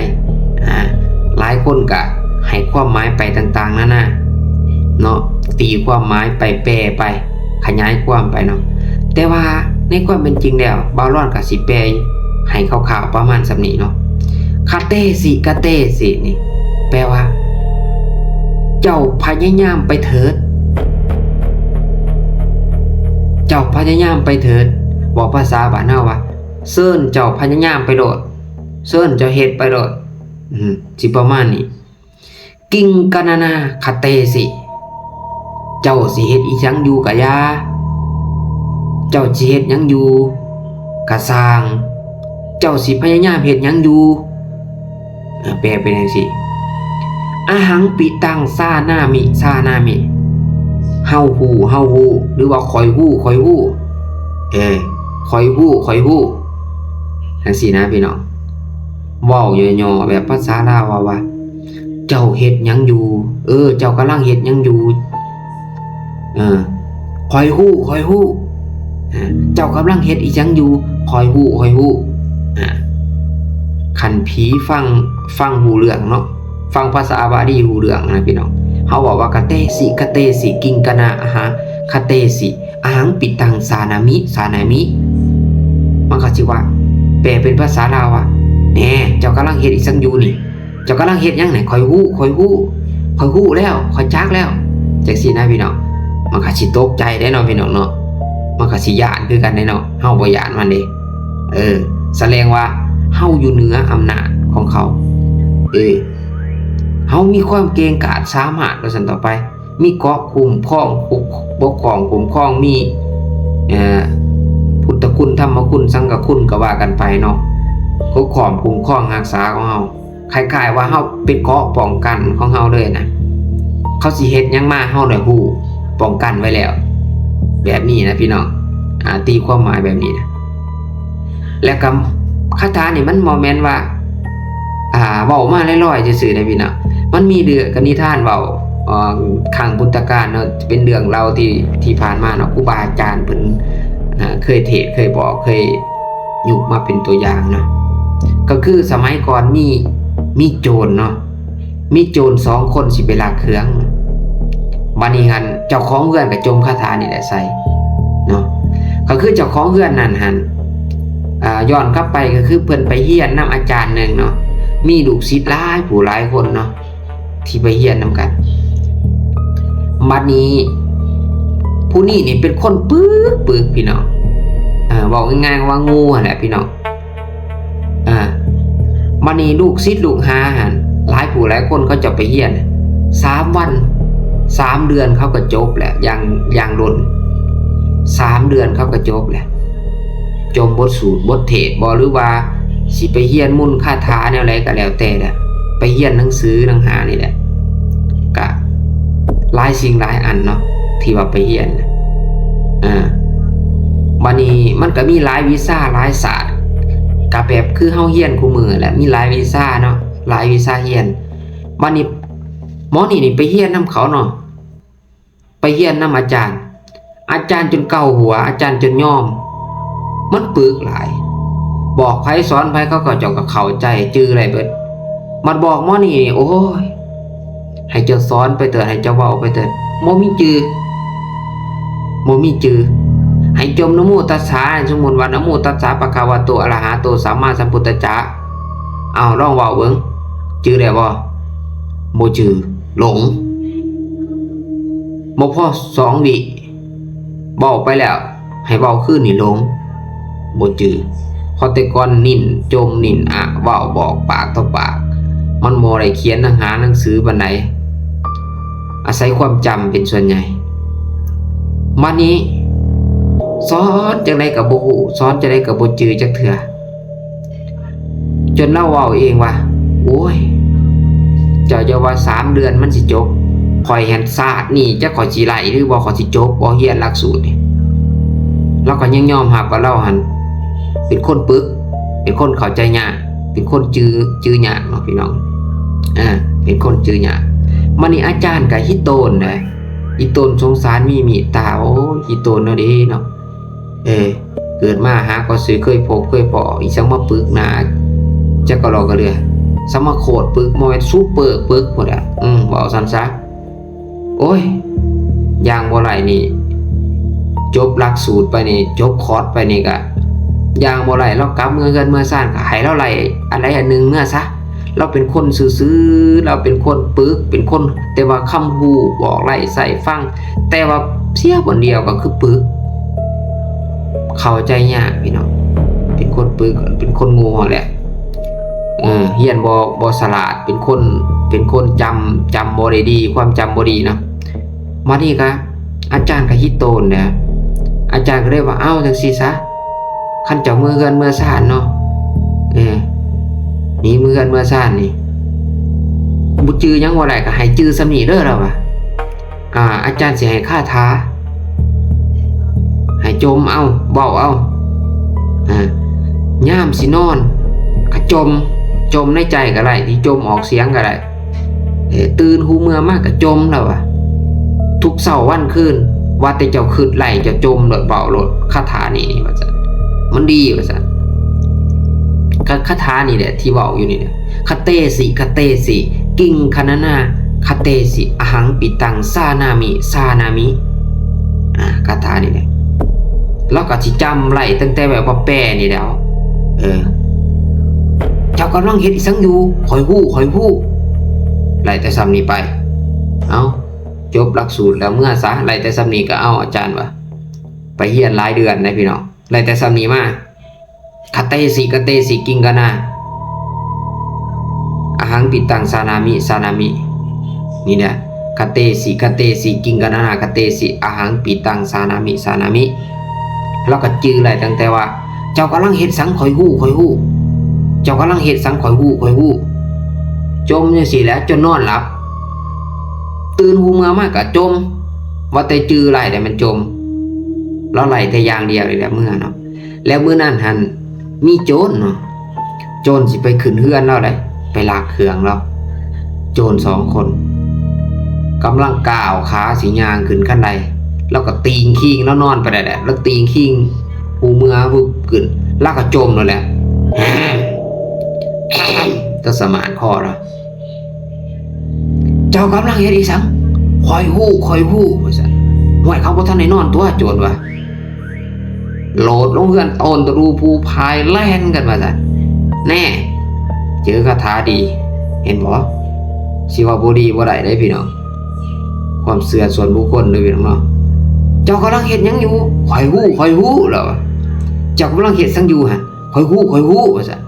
ອາ ຫຼາຍຄົນກະໃຫ້ຄວາມໝາຍໄປຕ່າງໆນານາເນາະ ຕີຄວາມໝາຍໄປ ແປໄປ ຂະຫຍາຍຄວາມໄປເນາະ. ແຕ່ວ່າໃນຄວາມເປັນຈິງແລ້ວ ບ່າວລອນກໍຊິແປໃຫ້ຄ່າວໆປະມານສ່ຳນີ້ເນາະ. ຄະເຕສິ ຄະເຕສິນີ້ ແປວ່າ ເຈົ້າພະຍາຍາມໄປເຖີດ ເຈົ້າພະຍາຍາມໄປເຖີດ ເວົ້າພາສາບ້ານເຮົາວ່າ ເຊີນເຈົ້າພະຍາຍາມໄປໂລດ, ເຊີນເຈົ້າເຮັດໄປໂລດ, ອືມ ຊິປະມານນີ້. ກິງຄະນານາຄະເຕສິ, ເຈົ້າຊິເຮັດອີ່ຫຍັງຢູ່ກະຢ່າ, ເຈົ້າຊິເຮັດຫຍັງຢູ່ກະຊ່າງ, ເຈົ້າຊິພະຍາຍາມເຮັດຫຍັງຢູ່, ເອີ ແປເປັນຈັ່ງຊີ້ ອະຫັງປິຕັງຊານາມິ ຊານາມິ ເຮົາຮູ້ ເຮົາຮູ້ ຫຼືວ່າຂ້ອຍຮູ້ ຂ້ອຍຮູ້ ເອີ ຂ້ອຍຮູ້ ຂ້ອຍຮູ້ ຈັ່ງຊີ້ນະພີ່ນ້ອງ. ເວົ້າຫຍໍ້ໆ ແບບພາສາລາວເວົ້າວ່າ ເຈົ້າເຮັດຫຍັງຢູ່? ເອີ ເຈົ້າກຳລັງເຮັດຫຍັງຢູ່? ເອີ ຂ້ອຍຮູ້ ຂ້ອຍຮູ້ ເຈົ້າກຳລັງເຮັດອີ່ຫຍັງຢູ່? ຂ້ອຍຮູ້ ຂ້ອຍຮູ້. ຄັນຜີຟັງ ຟັງຮູ້ເລື່ອງເນາະ, ຟັງພາສາບາລີຮູ້ເລື່ອງນະພີ່ນ້ອງ, ເຮົາເວົ້າວ່າ ຄະເຕສິ ຄະເຕສິ ກິງຄະນາອະຫາ ຄະເຕສິ ອະຫັງປິຕັງຊານາມິ ຊານາມິ ມັນກໍຊິວ່າ ແປເປັນພາສາລາວວ່າ ແນ່ ເຈົ້າກຳລັງເຮັດອີ່ຫຍັງຢູ່ນີ້? ເຈົ້າກຳລັງເຮັດຫຍັງນີ້? ຂ້ອຍຮູ້ ຂ້ອຍຮູ້ ຂ້ອຍຮູ້ແລ້ວ ຂ້ອຍຈັກແລ້ວ ຈັ່ງຊີ້ນະພີ່ນ້ອງ. ມັນກໍຊິຕົກໃຈເດ້ເນາະພີ່ນ້ອງເນາະ, ມັນກໍຊິຢ້ານຄືກັນເດ້ເນາະ, ເຮົາບໍ່ຢ້ານມັນເດ້. ເອີ ສະແດງວ່າເຮົາຢູ່ເໜືອອຳນາດຂອງເຂົາ, ເອີ ເຮົາມີຄວາມເກັ່ງກາດສາມາດ ວ່າຊັ້ນຕໍ່ໄປ. ມີເກາະຄຸ້ມຄອງ ປົກ ປົກຄອງຄຸ້ມຄອງ, ມີ ເອີ ພຸດທະຄຸນ ທຳມະຄຸນ ສັງຄະຄຸນ ກໍວ່າກັນໄປເນາະ, ປົກຄອງຄຸ້ມຄອງຮັກສາຂອງເຮົາ, ຄ້າຍໆວ່າເຮົາເປັນເກາະປ້ອງກັນຂອງເຮົາເລີຍນະ. ເຂົາຊິເຮັດຫຍັງມາເຮົາໄດ້ຮູ້ ປ້ອງກັນໄວ້ແລ້ວ ແບບນີ້ນະພີ່ນ້ອງ, ອາ ຕີຄວາມໝາຍແບບນີ້ນະ. ແລ້ວກໍຄາຖານີ້ມັນບໍ່ແມ່ນວ່າ ອ່າ ເວົ້າມາລອຍໆຊື່ໆເດ້ພີ່ນ້ອງ. ມັນມີເລື່ອງ ກໍນິທານເວົ້າ ເອີ ຄັ້ງພຸດທະການເນາະ, ເປັນເລື່ອງເລົ່າທີ່ ທີ່ຜ່ານມາເນາະ, ຄູບາອາຈານເພິ່ນ ເອີ ເຄີຍເທດ ເຄີຍບອກ ເຄີຍຍົກມາເປັນຕົວຢ່າງເນາະ. ກໍຄືສະໄໝກ່ອນມີ ມີໂຈນເນາະ, ມີໂຈນສອງຄົນຊິໄປລັກເຄື່ອງ. ບັດນີ້ຫັ້ນ ເຈົ້າຂອງເຮືອນກໍຈົ່ມຄາຖານີ້ແຫຼະໃສ່ເນາະ. ກໍຄືເຈົ້າຂອງເຮືອນນັ້ນຫັ້ນ ອ່າ ຍ້ອນກັບໄປກໍຄືເພິ່ນໄປຮຽນນຳອາຈານໜຶ່ງເນາະ, ມີລູກສິດຫຼາຍຜູ້ຫຼາຍຄົນເນາະ ທີ່ໄປຮຽນນຳກັນ. ບັດນີ້ຜູ້ນີ້ນີ້ເປັນຄົນປຶກໆ ພີ່ນ້ອງ, ເອີ ເວົ້າງ່າຍໆວ່າງູຫັ້ນແຫຼະພີ່ນ້ອງ. ອ່າ ບັດນີ້ລູກສິດລູກຫາຫັ້ນ ຫຼາຍຜູ້ຫຼາຍຄົນ ເຂົາເຈົ້າໄປຮຽນ ສາມວັນ ສາມເດືອນເຂົາກໍຈົບແລ້ວ, ຢ່າງ ຢ່າງດົນ ສາມເດືອນເຂົາກໍຈົບແລ້ວ. ຈົ່ມບົດສູດບົດເທດບໍ ຫຼືວ່າຊິໄປຮຽນມົນຄາຖາແນວໃດກໍແລ້ວແຕ່ແຫຼະ, ໄປຮຽນໜັງສືໜັງຫານີ້ແຫຼະ, ກະຫຼາຍສິ່ງຫຼາຍອັນເນາະ ທີ່ວ່າໄປຮຽນ. ເອີ ບັດນີ້ມັນກໍມີຫຼາຍວິຊາຫຼາຍສາດ ກໍແບບຄືເຮົາຮຽນຄູ່ມື້ແຫຼະ, ມີຫຼາຍວິຊາເນາະ ຫຼາຍວິຊາຮຽນ. ບັດນີ້ໝໍນີ້ນີ້ໄປຮຽນນຳເຂົາເນາະ, ໄປຮຽນນຳອາຈານ, ອາຈານຈົນເກົາຫົວ, ອາຈານຈົນຍອມ, ມັນປຶກຫຼາຍ. ບອກໃຜສອນໃຜ ເຂົາກໍເຈົ້າກໍເຂົ້າໃຈຈື່ໄດ້ເບິດ. ມາບອກໝໍນີ້ ໂອ້ຍ ໃຫ້ເຈົ້າສອນໄປເຕີດ, ໃຫ້ເຈົ້າເວົ້າໄປເຕີດ, ບໍ່ມີຈື່ ບໍ່ມີຈື່. ໃຫ້ຈົ່ມນະໂມຕັດສະ, ສົມມຸດວ່າ ນະໂມຕັດສະ ພະຄະວະໂຕ ອະລະຫະໂຕ ສຳມາສຳພຸດທະສະ, ເອົາ ລອງເວົ້າເບິ່ງ, ຈື່ໄດ້ບໍ່? ບໍ່ຈື່, ຫຼົງ. ບໍ່ພໍສອງວິ ເວົ້າໄປແລ້ວ ໃຫ້ເວົ້າຄືນນີ້ຫຼົງ ບໍ່ຈື່. ເພາະແຕ່ກ່ອນນິ້ນຈົ່ມນິ້ນອະ ເວົ້າບອກປາກຕໍ່ປາກ, ມັນບໍ່ໄດ້ຂຽນໜັງຫາໜັງສືປານໃດ, ອາໄສຄວາມຈຳເປັນສ່ວນໃຫຍ່. ມານີ້ສອນຈັ່ງໃດກໍບໍ່ຮູ້, ສອນຈັ່ງໃດກໍບໍ່ຈື່ຈັກເທື່ອ. ຈົນລາວເວົ້າເອງວ່າ ໂອ້ຍ ເຈົ້າຢ່າວ່າສາມເດືອນມັນຊິຈົບ, ຂ້ອຍຫັ້ນຊາດນີ້ຈັກຂ້ອຍຊິໄລ່ ຫຼືວ່າຂ້ອຍຊິຈົບບໍ່ຮຽນຫຼັກສູດນີ້. ລາວກໍຍັງຍອມຮັບວ່າລາວຫັ້ນເປັນຄົນປຶກ, ເປັນຄົນເຂົ້າໃຈຍາກ, ເປັນຄົນຈື່ ຈື່ຍາກເນາະພີ່ນ້ອງ, ເປັນຄົນຈື່ຍາກ. ມານີ້ອາຈານກໍຂີ້ໂຕນເດ້, ຂີ້ໂຕນສົງສານມີເມດຕາ, ໂອ້ຍ ຂີ້ໂຕນເນາະເດ້ເນາະ. ເອີ ເກີດມາຫາກໍຊິເຄີຍພົບເຄີຍພໍ້, ອີ່ຫຍັງມາປຶກໜ້າ ຈັກກະລອກກະເຫຼືອ, ສະມາໂຄດປຶກ, ບໍ່ແມ່ນຊຸບເປີກປຶກພຸ້ນແຫຼະ, ເວົ້າຊັ້ນຊະ. ໂອ້ຍ ຢ່າງບໍ່ໄຫຼນີ້, ຈົບຫຼັກສູດໄປນີ້, ຈົບຄອດໄປນີ້ກະຢ່າງບໍ່ໄຫຼ, ລາວກັບເມືອເຮືອນເມືອຊານ ກະໃຫ້ລາວໄລ່ອັນໃດອັນໜຶ່ງເມືອຊະ. ລາວເປັນຄົນຊື່ໆ, ລາວເປັນຄົນປຶກ, ເປັນຄົນ ແຕ່ວ່າຄຳຮູ້ບອກໄດ້ໃຊ້ຟັງ, ແຕ່ວ່າເສຍບ່ອນດຽວກໍຄືປຶກ. ເຂົ້າໃຈຍາກພີ່ນ້ອງ ເປັນຄົນປຶກ ເປັນຄົນໂງ່ຫັ້ນແຫຼະ ເອີ ຮຽນບໍ່ ບໍ່ສະຫຼາດ ເປັນຄົນ ເປັນຄົນຈຳ ຈຳບໍ່ໄດ້ດີ ຄວາມຈຳບໍ່ດີນະ. ບັດນີ້ກະ ອາຈານກະຮິໂຕນແຫຼະ ອາຈານກະເລີຍວ່າ ເອົ້າ ຈັ່ງຊີ້ຊະ ຄັນເຈົ້າເມືອເຮືອນເມືອຊານເນາະ ເອີ ນີ້ ເມືອເຮືອນເມືອຊານນີ້ ບໍ່ຈື່ຫຍັງບໍ່ໄດ້ ກະໃຫ້ຈື່ສ່ຳນີ້ເດີ ລາວວ່າ ອາ ອາຈານຊິໃຫ້ຄາຖາ ໃຫ້ຈົ່ມເອົາ ເວົ້າເອົາ ອາ ຍາມຊິນອນກະຈົ່ມ ຈົ່ມໃນໃຈກະໄດ້ ຊິຈົ່ມອອກສຽງກະໄດ້ ເອີ ຕື່ນຫູເມືອມາກະຈົ່ມ ລາວວ່າ ທຸກເຊົ້າວັນຄືນ ວ່າແຕ່ເຈົ້າຄຶດໄລ່ ເຈົ້າຈົ່ມໂລດ ເວົ້າໂລດ ຄາຖານີ້ ນີ້ວ່າຊັ້ນ ມັນດີວ່າຊັ້ນ ຄາ ຄາຖານີ້ແຫຼະທີ່ເວົ້າຢູ່ນີ້ແຫຼະ ຄະເຕສິ ຄະເຕສິ ກິງຄະນະນາ ຄະເຕສິ ອະຫັງປິຕັງ ສານາມິ ສານາມິ ອາ ຄາຖານີ້ແຫຼະ ລາວກະຊິຈຳໄລ່ຕັ້ງແຕ່ແບບວ່າແປນີ້ແຫຼ້ວ ເອີ ເຈົ້າກຳລັງເຮັດອີ່ສັງຢູ່ ຂ້ອຍຮູ້ ຂ້ອຍຮູ້ ໄລ່ແຕ່ສ່ຳນີ້ໄປ ເອົ້າ ຈົບຫຼັກສູດແລ້ວເມືອຊະ ໄລ່ແຕ່ສ່ຳນີ້ກະເອົາ ອາຈານວ່າ ໄປຮຽນຫຼາຍເດືອນໄດ໋ພີ່ນ້ອງ ໄລ່ແຕ່ສ່ຳນີ້ມາ ຄະເຕສິ ຄະເຕສິ ກິງຄະນາ ອະຫັງປິຕັງ ສານາມິ ສານາມິ ນີ້ແຫຼະ ຄະເຕສິ ຄະເຕສິ ກິງຄະນາ ຄະເຕສິ ອະຫັງປິຕັງ ສານາມິ ສານາມິ ລາວກະຈື່ໄລ່ຕັ້ງແຕ່ວ່າ ເຈົ້າກຳລັງເຮັດສັງ ຂ້ອຍຮູ້ ຂ້ອຍຮູ້ ເຈົ້າກຳລັງເຮັດສັງ ຂ້ອຍຮູ້ ຂ້ອຍຮູ້ ຈົ່ມຈັ່ງຊີ້ແຫຼະ ຈົນນອນຫຼັບ ຕື່ນຫູເມືອມາກະຈົ່ມ ວ່າແຕ່ຈື່ໄລ່ແລ້ວແມ່ນຈົ່ມ ລາວໄລ່ແຕ່ຢ່າງດຽວນີ້ແຫຼະເມືອເນາະ ແລ້ວມື້ນັ້ນຫັ້ນມີໂຈນເນາະ ໂຈນຊິໄປຂຶ້ນເຮືອນລາວໄດ໋ ໄປລັກເຄື່ອງລາວ ໂຈນສອງຄົນ ກຳລັງກ້າວຂາຊິຍ່າງຂຶ້ນຄັນໄດ ລາວກະຕີງຄີງ ລາວນອນໄປໄດ້ແຫຼະ ລາວຕີງຄີງຫູເມືອວຶບຂຶ້ນ ລາວກະຈົ່ມໂລດແຫຼະ ຕະສະໝາດຄໍລາວ ເຈົ້າກຳລັງເຮັດອີ່ສັງ? ຂ້ອຍຮູ້ ຂ້ອຍຮູ້ ວ່າຊັ້ນ. ຫ້ວຍ ເຂົາບໍ່ທັນໄດ້ນອນຕົວະ ໂຈນວ່າ. ໂລດລົງເຮືອນໂຕນຕະລູພູພາຍແລ່ນກັນວ່າຊັ້ນ. ແນ່ ເຈີຄາຖາດີ ເຫັນບໍ່? ຊິເວົ້າບໍ່ດີບໍ່ໄດ້ເດ້ພີ່ນ້ອງ. ຄວາມເຊື່ອສ່ວນບຸກຄົນເດີພີ່ນ້ອງເນາະ. ເຈົ້າກຳລັງເຮັດຫຍັງຢູ່? ຂ້ອຍຮູ້ ຂ້ອຍຮູ້ ລາວວ່າ. ເຈົ້າກຳລັງເຮັດຫຍັງຢູ່ຫັ້ນ? ຂ້ອຍຮູ້ ຂ້ອຍຮູ້ ວ່າຊັ້ນ.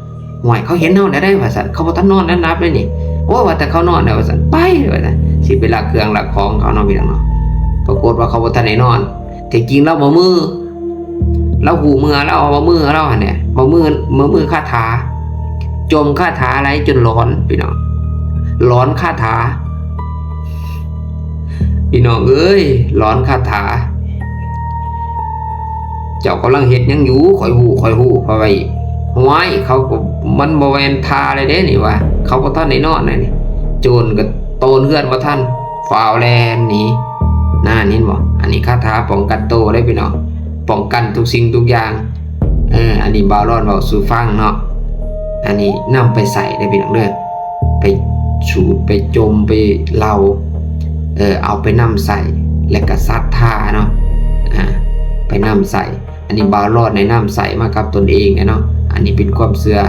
ຫ້ວຍ ເຂົາເຫັນເຮົາແລ້ວໃດ໋ ວ່າຊັ້ນ, ເຂົາບໍ່ທັນນອນ ນອນຫຼັບເລີຍນີ້. ໂອ້ຍ ວ່າແຕ່ເຂົານອນແລ້ວ ວ່າຊັ້ນ, ໄປ ວ່າຊັ້ນ, ຊິໄປລັກເຄື່ອງລັກຂອງເຂົາເນາະ ພີ່ນ້ອງເນາະ. ປາກົດວ່າເຂົາບໍ່ທັນໄດ້ນອນ, ແທ້ຈິງລາວບໍ່ມື, ລາວຮູ້ເມືອ, ລາວເອົາບໍ່ມືລາວຫັ້ນແຫຼະ, ບໍ່ມື, ບໍ່ມືຄາຖາ, ຈົ່ມຄາຖາໄຫຼຈົນຫຼອນ ພີ່ນ້ອງ, ຫຼອນຄາຖາ. ພີ່ນ້ອງເອີຍ ຫຼອນຄາຖາ. ເຈົ້າກຳລັງເຮັດຫຍັງຢູ່? ຂ້ອຍຮູ້ ຂ້ອຍຮູ້ ຂ້ອຍວ່າອີກ. ຫ້ວຍ ເຂົາກໍ ມັນບໍ່ແມ່ນທ່າເລີຍເດ້ນີ້ວ່າ, ເຂົາບໍ່ທັນໄດ້ນອນນະນີ້. ໂຈນກໍໂຕນເຮືອນບໍ່ທັນ, ຟ້າວແລ່ນໜີ. ນັ້ນ ເຫັນບໍ່? ອັນນີ້ຄາຖາປ້ອງກັນໂຕເດ້ພີ່ນ້ອງ, ປ້ອງກັນທຸກສິ່ງທຸກຢ່າງ. ເອີ ອັນນີ້ບ່າວລອນເວົ້າສູ່ຟັງເນາະ, ອັນນີ້ນຳໄປໃຊ້ເດີພີ່ນ້ອງເດີ, ໄປສູດ ໄປຈົ່ມ ໄປເລົ່າ, ເອີ ເອົາໄປນຳໃຊ້ ແລະກະສັດທາເນາະ, ອາ ໄປນຳໃຊ້. ອັນນີ້ບ່າວລອນແນະນຳໃຊ້ມາກັບຕົນເອງເນາະ, ອັນນີ້ເປັນຄວາມເຊື່ອ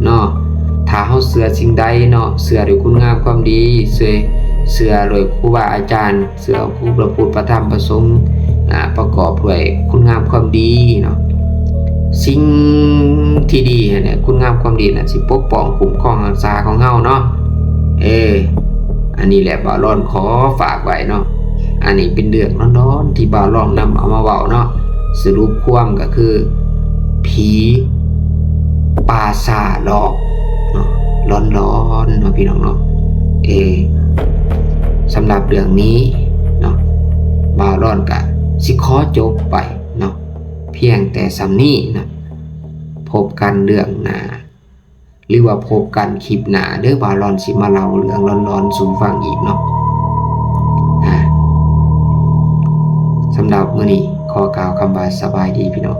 ເນາະ. ຖ້າເຮົາເຊື່ອສິ່ງໃດເນາະ, ເຊື່ອດ້ວຍຄຸນງາມຄວາມດີ, ເຊື່ອ ເຊື່ອດ້ວຍຄູບາອາຈານ, ເຊື່ອພະພຸດ ພະທຳ ພະສົງ, ອາ ປະກອບດ້ວຍຄຸນງາມຄວາມດີເນາະ, ສິ່ງທີ່ດີຫັ້ນແຫຼະ, ຄຸນງາມຄວາມດີນັ້ນຊິປົກປ້ອງຄຸ້ມຄອງຮັກສາຂອງເຮົາເນາະ. ເອີ ອັນນີ້ແຫຼະ ບ່າວລອນຂໍຝາກໄວ້ເນາະ, ອັນນີ້ເປັນເລື່ອງຫຼອນໆທີ່ບ່າວລອນນຳເອົາມາເວົ້າເນາະ. ສະຫຼຸບຄວາມກໍຄື ຜີປ່າຊ້າຫຼອກເນາະ, ຫຼອນໆເນາະ ພີ່ນ້ອງເນາະ. ເອີ ສຳລັບເລື່ອງນີ້ເນາະ ບ່າວລອນກະຊິຂໍຈົບໄປເນາະ ພຽງແຕ່ສ່ຳນີ້ເນາະ. ພົບກັນເລື່ອງໜ້າ ຫຼືວ່າພົບກັນຄລິບໜ້າເດີ, ບ່າວລອນຊິມາເລົ່າເລື່ອງຫຼອນໆສູ່ຟັງອີກເນາະ. ອາ ສຳລັບມື້ນີ້ຂໍກ່າວຄຳວ່າສະບາຍດີພີ່ນ້ອງ.